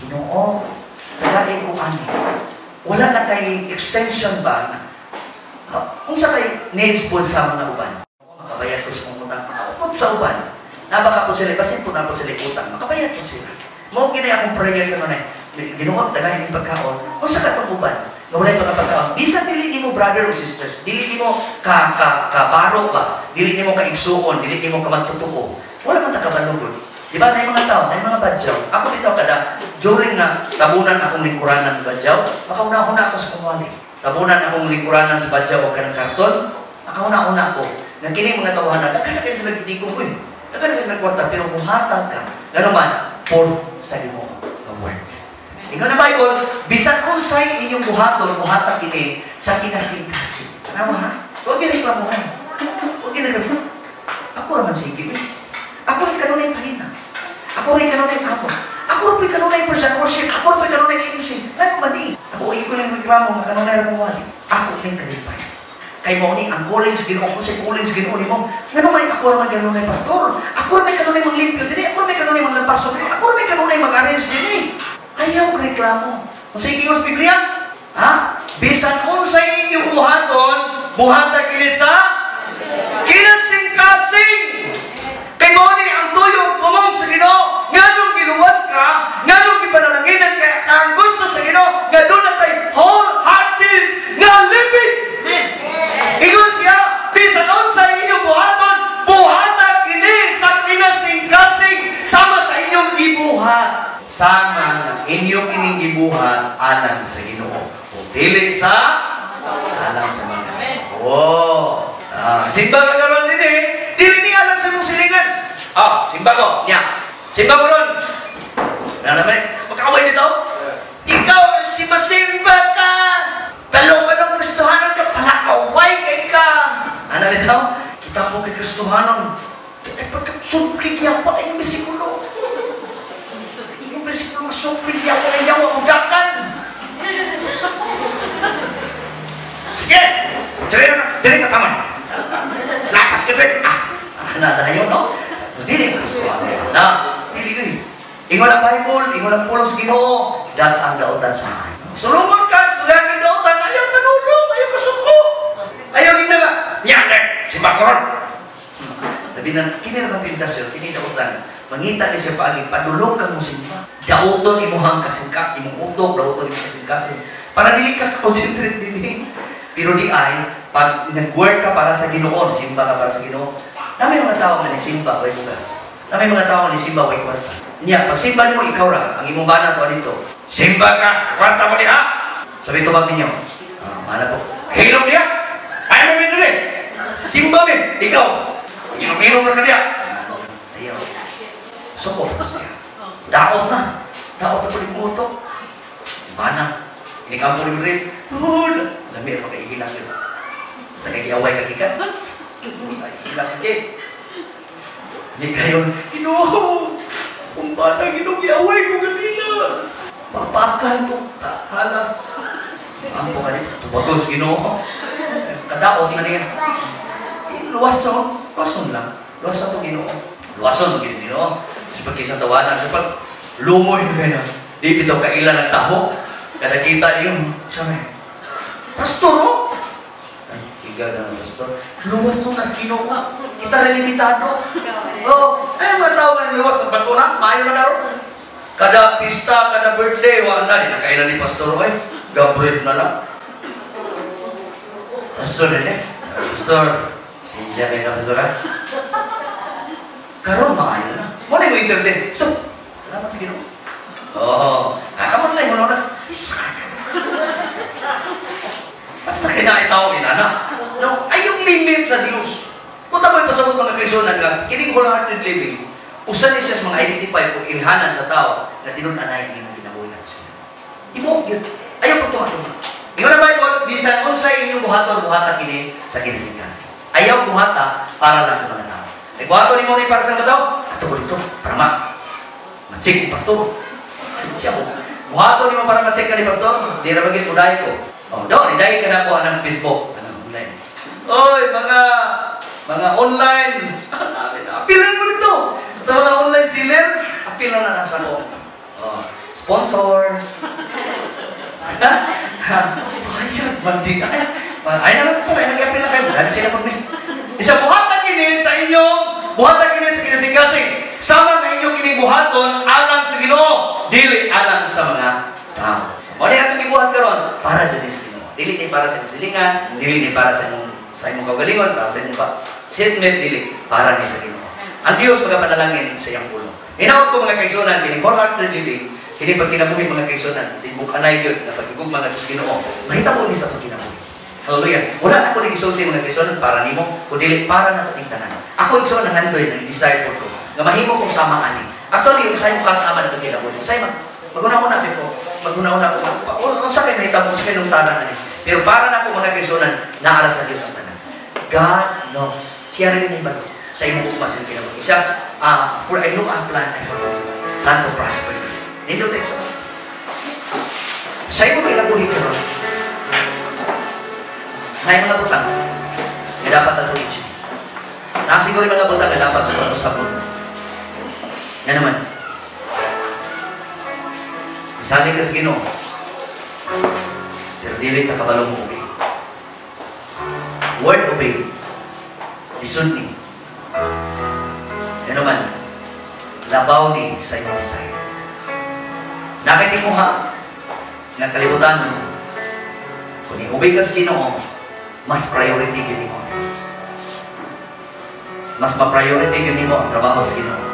[SPEAKER 1] Ginoo, tagay ko ani. Wala na kay extension ba na unsa kay needs po sa mga uban. Makabayad ko sa mong utang, makaupod sa uban. Nabaka po sila, basin po na po sila utang, makabayad po sila. Mao gini akong prayer kanunay. Ginoo, tagay ning pagkaon. Unsa ka tong uban? Nga walay mga pagkaon. Bisan dili nimo brother or sisters, dili nimo ka ka kabaro ba, dili nimo ka igsuon, dili nimo ka magtotoo. Wala man ta kabalugod. Di ba, na mga tao, na mga badyaw. Ako bitaw kada during na tabunan akong lingkuranan badyaw, makauna-una ako sa kumwali. Tabunan akong lingkuranan sa badyaw o kanang karton, makauna-una ako. Nga kini mga tawhana, daghan na kayo sila gidigong, uy. Daghan na kayo sila kwarta, pero muhatag ka. Ngano man, for sa Ginoo nga work. Ingon ang Bible, bisan unsay inyong buhaton, buhata kini sa kinasingkasing. Tanawa ha? Huwag gireklamuhan. Huwag gireklamuhan. Ako raman sige, eh. Ako rin kanunay pahina. Ako rin kanunay amo. Ako rin kanunay person worship. Ako rin kanunay MC. Ano man di? Ako ko lang reklamo, nga kanunay ra wali. Ako rin kalipay. Kay mao ni ang calling sa Ginoo, kung sa calling sa Ginoo nimo, ngano man ako ra man kanunay pastor. Ako ra may kanunay manglimpyo dinhi, ako ra may kanunay manglampaso dinhi, ako ra may kanunay mag-arrange dinhi. Ayaw reklamo. Kung sa ingon sa Biblia, ha? Bisan unsay inyong buhaton, buhata kini sa kinasingkasing. Kay mao ni ang tuyong tumong sa Ginoo, nganong giluwas ka, nganong gipanalanginan kay ang gusto sa Ginoo nga doon tay wholehearted nga living. Ingon siya, bisan unsa inyong buhaton, buhata kini sa kinasingkasing sama sa inyong gibuhat. Sama nga inyong kining gibuhat alang sa Ginoo. O dili sa alang sa mga. Oh. Simba ka karon dinhi, dili ni alang sa imong silingan. Ah, simba ko. Nya. Simba ko ron. Na naman, magkaaway dito. Ikaw si masimba ka. Talo ka ng Kristohanon ka, palakaway kay ka. Ano bitaw? Kita po kay Kristohanon. Ay, pagkasupli yawa ay yung bersikulo. Yung bersikulo, masupli yawa ay yawa, ugakan. Sige! Dili ka taman. Lapas ka dili. Ah, na dayon, no? Dili ang Kristohanon. Na, dili yun. Ingon ang Bible, ingon ang pulong sa Ginoo, dat ang dautan sa akin. Sulungon ka, sulihan ang dautan, ayaw manulong, ayaw kasuko. Ayaw ginawa. Yan, eh, si Bakoron. Sabi na, kini naman tentasyon, kini dautan. Mangita ni siya paagi, padulong kang musimba. Dauton imuhang kasingka, imong utok, dauton imong kasingkasin. Para dili ka ka-concentrate dili. Pero di ay, pag nag-work ka para sa Ginoo, simba ka para sa Ginoo, na may mga tao nga nisimba, way bugas. Na may mga tao nga nisimba, way kwarta. Niya, pag simba nimo ikaw ra, ang imong bana to dito. Simba ka, kwarta mo diha. Sabi tubag ninyo. Ah, mana po. Hilom diha. Ayaw mo dili. Simba mi, ikaw. Inom-inom ra ka diha. Ayaw. Suko to siya. Daot na. Daot na po ni utok. Bana. Inikampo ni rin. Hul. Lami ra makaihilang yun. Basta kay giaway ka gikan. Ihilang kay. Hindi kayo, Ginoo. Kung bata, Ginoo, giaway ko ganila. Papakan to, halas. Ampo ka dito, tubagos, Ginoo. Kadaot na niya. Luwason, luwason lang. Luwason to, Ginoo. Luwason, Ginoo. Sa pagkisang tawanan, sa pag lumoy na kayo. Di bitaw kailan ng taho. Kada kita yung, sabi, pastor, oh! Ay, higa na ng pastor. Luwason na sa Ginoo nga. Kita rin limitado. Oh, ay mga tao nga luwas ng bato na, maayo na karon. Kada pista, kada birthday, wala na, di nakailan ni pastor, oy. Gabriel na lang. Pastor, eh. Pastor, sinsya kayo na, Pastor, ha? Karon maayo na. Mo na yung entertain. So, salamat sa Ginoo. Oo. Ah, kamo na lang, na. Isa ka na. Basta kinaitaw inana. No, ay yung limit sa Dios. Kung tamo'y pasabot, mga kaigsuonan, nga, kining wholehearted living, usa ni siya sa mga identify kung ilhanan sa tao na tinud-anay ang imong kinabuhi sa Ginoo. Tibuok yun. Ayaw pagtunga-tunga. Ingon ang Bible, bisan unsay inyong buhaton, buhata kini sa kinasingkasing. Ayaw buhata para lang sa mga tao. Ay buhaton nimo ni para sa mga tao, ato ko dito, para ma-check ang pastor. Siya mo. Buhaton nimo para ma-check ka ni pastor, di ra bagay uday ko. Oh, doon, iday ka na po anang Facebook, anang online. Oy, mga online. Apilan mo nito. Ito mga online seller, apilan na nasa ko. Oh, sponsor. Bayad man di. Ay, ay na lang, pastor, ay nag-apil na kayo. Dahil sila pag ni. Isa buhatan kini sa inyong, buhatan kini sa kinasingkasing. Sama na inyong kining buhaton alang sa Ginoo, dili alang sa mga tao. So, mo atong gibuhat karon para jud sa Ginoo. Dili ni para sa imong silingan, dili ni para sa imong kaugalingon, para sa imong pa statement, dili para ni sa Ginoo. Ang Dios magapanalangin sa iyang pulong. Hinaot ko, mga kaigsuonan, kini wholehearted living, kini pagkinabuhi, mga kaigsuonan, tibok anay gyud nga pagkigugma ngadto sa Ginoo. Mahitabo ni sa pagkinabuhi. Hallelujah. Wala na ko gisulti, mga kaigsuonan, para nimo, kundi para nato ning tanan. Ako, igsoon, ang andoy nang desire ko nga mahimo kong sama ani. Actually, usay mo kang ama na itong kinabuhi. Usay maghuna-huna ko, maghuna-huna ko. Unsa kay mahitabo sa kay tanan ani. Pero para nako, mga kaigsuonan, naara sa Dios ang tanan. God knows. Siya rin ang bato sa imong ugma sa kinabuhi. Isa, for I know a plan I have for you. Plan to prosper you. Nindot tayo sa sa imong kinabuhi karon. Na mga butang nga dapat ato i-achieve. Nasiguro yung mga butang nga dapat ato usabon. Nga naman, misalig ka sa Ginoo, pero dili ta kabalo mo obey. Word obey, lisod ni. Nga naman, labaw ni sa imong desire. Nakitimuha ng kalibutan, kung i-obey ka sa Ginoo, mas priority gyud nimo ang Diyos. Mas ma-priority gyud nimo ang trabaho sa Ginoo.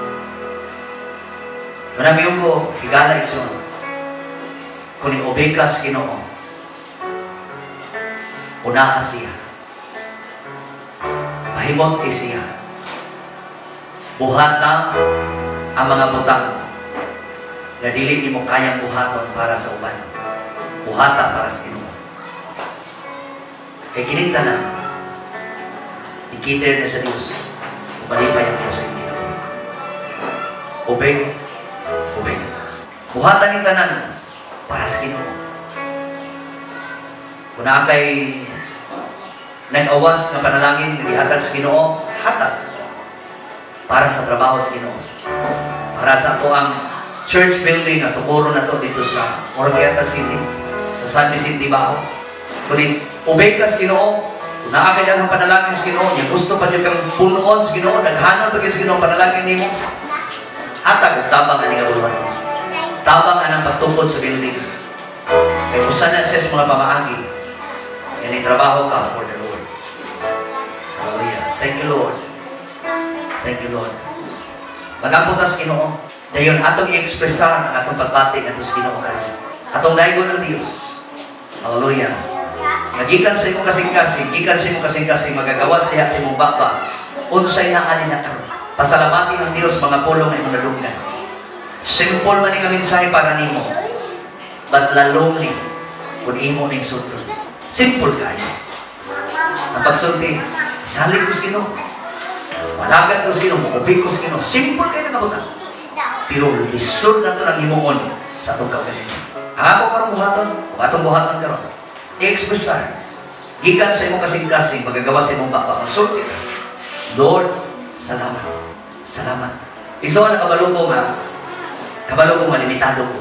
[SPEAKER 1] Manamiyo ko, higala, igsoon. Kung i-obey ka sa Ginoo, unaha siya. Pahimot eh siya. Buhata ang mga butang nga dili nimo kayang buhaton para sa uban. Buhata para sa Ginoo. Kay kining tanan, ikiter na sa Dios. Malipay ang Dios sa inyong kinabuhi. Obey, obey. Buhatan ning tanan para sa Ginoo. Kung naa kay nag-awas nga panalangin nga gihatag sa Ginoo, hatag para sa trabaho sa Ginoo. Para sa ato ang church building nga tukuro na to dito sa Oroquieta City, sa San Vicente Bajo. Kundi obey ka sa Ginoo, kung naa kay daghang panalangin sa Ginoo, nya gusto pa gyud kang punoon sa Ginoo, daghanon pa gyud sa Ginoo panalangin nimo. Hatag og tabang ani nga buhaton. Tabang anang pagtukod sa building. Kay usa na siya sa mga pamaagi. Yan trabaho ka for the Lord. Hallelujah. Thank you, Lord. Thank you, Lord. Magampo ta sa Ginoo. Dayon atong i-expressar ang atong pagbati ngadto sa Ginoo karon. Atong daygon ang Dios. Hallelujah. Nagikan sa imong kasing-kasing, gikan sa imong kasing-kasing, magagawas diha sa imong baba. Unsay naa ni na karon. Pasalamati ang Dios mga pulong ay imong nadunggan. Simple man ni nga mensahe para nimo. But lalom ni kung imo ning sundon. Simple kayo. Ang pagsulti, salig ko sa Ginoo. Malagad ko sa Ginoo, muubig ko sa Ginoo. Simple kayo nga butang. Pero lisod na ito ng himuon sa atong kaugalingon. Ang ako karong buhaton, ug atong buhaton karon, i-expressar. Gikan sa imong kasing-kasing, magagawa sa imong baba, magsulti ka. Lord, salamat. Salamat. Igsoon, nakabalo ko nga, kabalo ko nga limitado ko.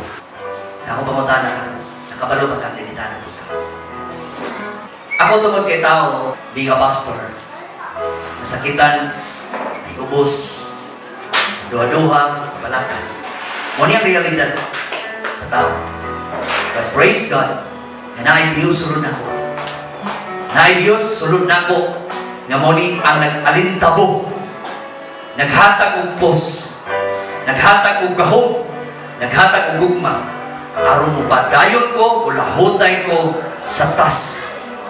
[SPEAKER 1] Ako pangutana karon, nakabalo ba kang limitado ko ka? Ako tungod kay tao, being a pastor, masakitan, may ubos, duha-duha, balaka. Mo ni ang realidad sa tao. But praise God, Nga naay Dios sulod nako. Naay Dios sulod nako nga mao ni ang nag-alintabo, naghatag og pos, naghatag og gahom, naghatag og gugma aron mo padayon ko, mulahutay ko sa task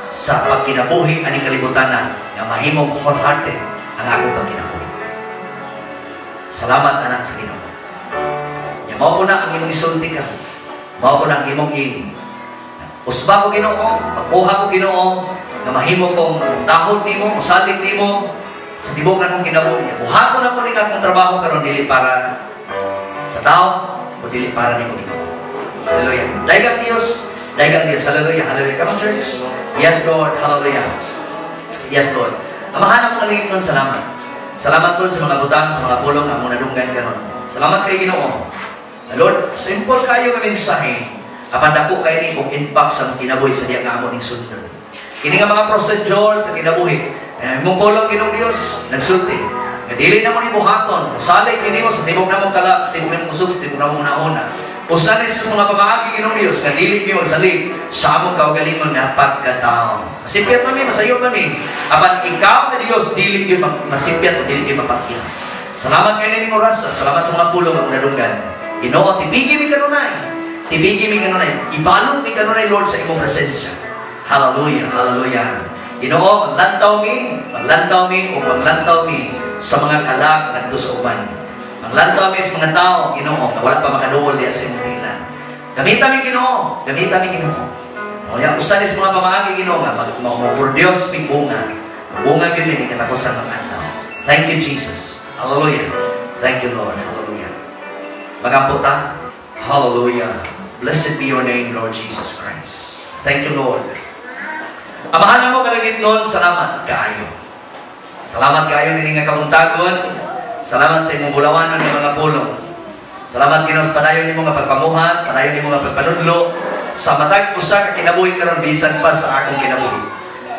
[SPEAKER 1] sa pagkinabuhi ani kalibutan nga mahimong wholehearted ang akong pagkinabuhi. Salamat, anak sa Ginoo. Nya mao po na ang imong isulti ka. Mao po na ang imong usba ko, Ginoo, makuha ko, Ginoo, nga mahimo kong tahod nimo, musalig nimo sa tibok na akong kinabuhi. Buhaton na ko ning akong trabaho karon, dili para sa tao, o dili para nimo, Ginoo. Hallelujah. Daygang Dios, daygang Dios. Hallelujah. Hallelujah. Come on, church. Yes, Lord. Hallelujah. Yes, Lord. Amahan among langitnon, salamat. Salamat, Lord, sa mga butang, sa mga pulong nga among nadunggan karon. Salamat kay Ginoo. Lord, simple kayo nga mensahe, apan dako kay ni kung impact sa kinabuhi sa diya nga amo ning sundon. Kini nga mga procedure sa kinabuhi. Eh, imong pulong, Ginoong Dios, nagsulti nga dili na mo ni buhaton, musalig nimo sa tibok namong kalag, sa tibok namong kusog, sa tibok namong una-una. Usa ni sa mga pamaagi, Ginoong Dios, nga dili mi magsalig sa among kaugalingon nga pagkatao. Masipyat man mi, masayop man mi. Apan ikaw nga Dios, dili gyud masipyat o dili gyud mapakiyas. Salamat kay ning oras, salamat sa mga pulong ang nadunggan. Ginoo, tipigi mi kanunay. Tipigi mi kanunay. Ibalot mi kanunay, Lord, sa imong presensya. Hallelujah, hallelujah. Ginoo, maglantaw mi o maglantaw mi sa mga kalag ngadto sa uban. Maglantaw mi sa mga tao, Ginoo, nga wala pa makaduol diya sa imong tilan. Gamita mi, Ginoo, gamita mi, Ginoo. O ya usa ni sa mga pamaagi, Ginoo, nga mag mo produce mi bunga. Bunga gyud ni katapusan ng adlaw. Thank you, Jesus. Hallelujah. Thank you, Lord. Hallelujah. Magampo ta. Hallelujah. Blessed be your name, Lord Jesus Christ. Thank you, Lord. Amahan mo kalangitnon, salamat kaayo. Salamat kaayo nining nga kabuntagon. Salamat sa imong bulawanon ng mga pulong. Salamat, Ginoo, sa padayon nimo nga pagpamuhat, padayon nimo nga pagpanudlo sa matag usa ka kinabuhi karon, bisan pa sa akong kinabuhi.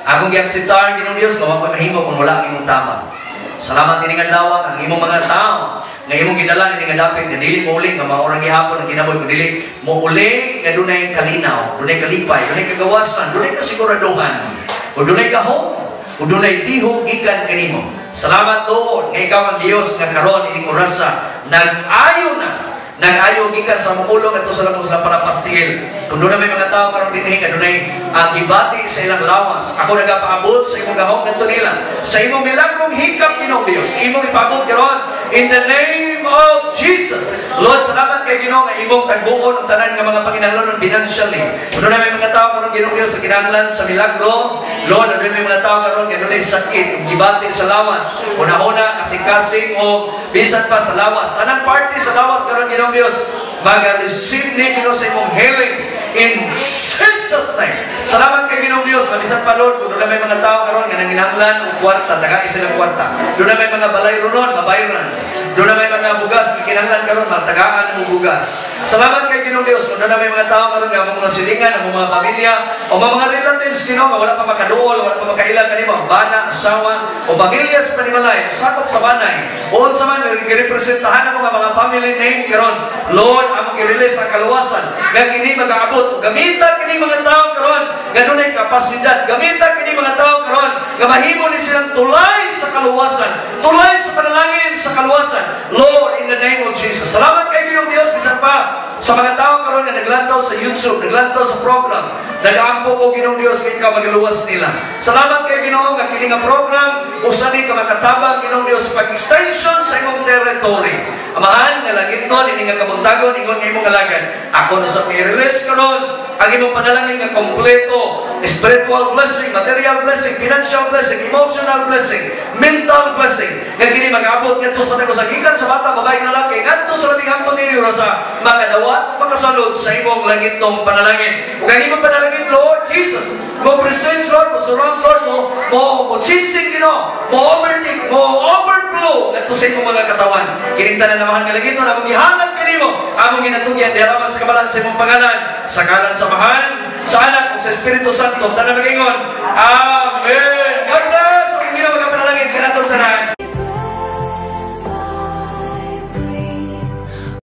[SPEAKER 1] Akong giakseptar, Ginoong Dios, nga wa ko mahimo kung wala ang imong tabang. Salamat nining adlaw, ang imong mga tao nga imong gidala nining nga dapit nga dili mo uli nga maurang gihapon ang kinabuhi kun dili mo uli nga dunay kalinaw, dunay kalipay, dunay kagawasan, dunay kasiguraduhan, o dunay gahom, o dunay tihok gikan kanimo. Salamat, Lord, nga ikaw ang Dios nga karon ining orasa nag-ayo na, nag-ayo gikan sa among ulo ngadto sa lamong sa palapas tiil. Kung doon na may mga tao karon dinhi nga dunay gibati sa ilang lawas, ako nagapaabot sa imong gahom ngadto nila. Sa imong milagrong hikap, Ginoong Dios, imong ipaabot karon in the name of Jesus. Lord, salamat kay Ginoo nga imong tagbuon ang tanan nga mga panginahanglanon financially. Kung doon na may mga tao karon, Ginoong Dios, sa kinahanglan sa milagro, Lord, doon may mga tao karon nga dunay sakit, ug gibati sa lawas, una-una kasing-kasing o bisan pa sa lawas. Tanang parte sa lawas karon, Ginoong Dios, maga-receive ni Ginoo sa imong healing in Jesus' name. Salamat kay Ginoong Dios, nga bisan pa, Lord, kung doon may mga tao karon nga nanginahanglan og kwarta, tagai silang kwarta. Doon na may mga balay ronon, mabayran. Doon na may mga bugas nga kinahanglan karon, matagaan mo bugas. Salamat kay Ginoong Dios kung doon na may mga tao karon nga among mga silingan, among mga pamilya, o mga relatives, Ginoo, nga wala pa makaduol, wala pa makaila kanimo, bana, asawa, o pamilya sa panimalay, sakop sa banay, o unsa man girepresentahan amo nga mga family name karon. Lord, among i-release ang kaluwasan nga kini magaabot o gamitan kini mga tao karon nga dunay kapasidad, gamitan kini mga tao karon nga mahimo ni silang tulay sa kaluwasan, tulay sa panalangin sa kaluwasan. Lord, in the name of Jesus. Salamat kay Ginoong Dios bisan pa sa mga tao karon nga naglantaw sa YouTube, naglantaw sa program. Nagaampo ko, Ginoong Dios, kay ikaw magaluwas nila. Salamat kay Ginoo nga kini nga program usa ni ka makatabang, Ginoong Dios, sa pag-extension sa imong territory. Amahan nga langitnon, ini nga kabuntagon ingon nga imong alagad. Ako na sa i-release karon ang imong panalangin nga kompleto, spiritual blessing, material blessing, financial blessing, emotional blessing, mental blessing. Nga kini mag-abot ngadto sa matag usa, gikan sa bata, babae, lalaki, ngadto sa labing hamtong diri sa makadawat, makasalud sa imong langitnong panalangin. Ug ang imong panalangin, Lord Jesus, mo presence, Lord, mo surround, Lord, mo chasing, Ginoo, mo overtake, mo overflow ngadto sa imong mga katawan. Kining tanan, Amahan nga langitnon, among gihalad kanimo, among ginatugyan diha sa kabalaan sa imong pangalan, sa ngalan sa Amahan, sa Anak ug sa Espiritu Santo. Tanan magingon, Amen.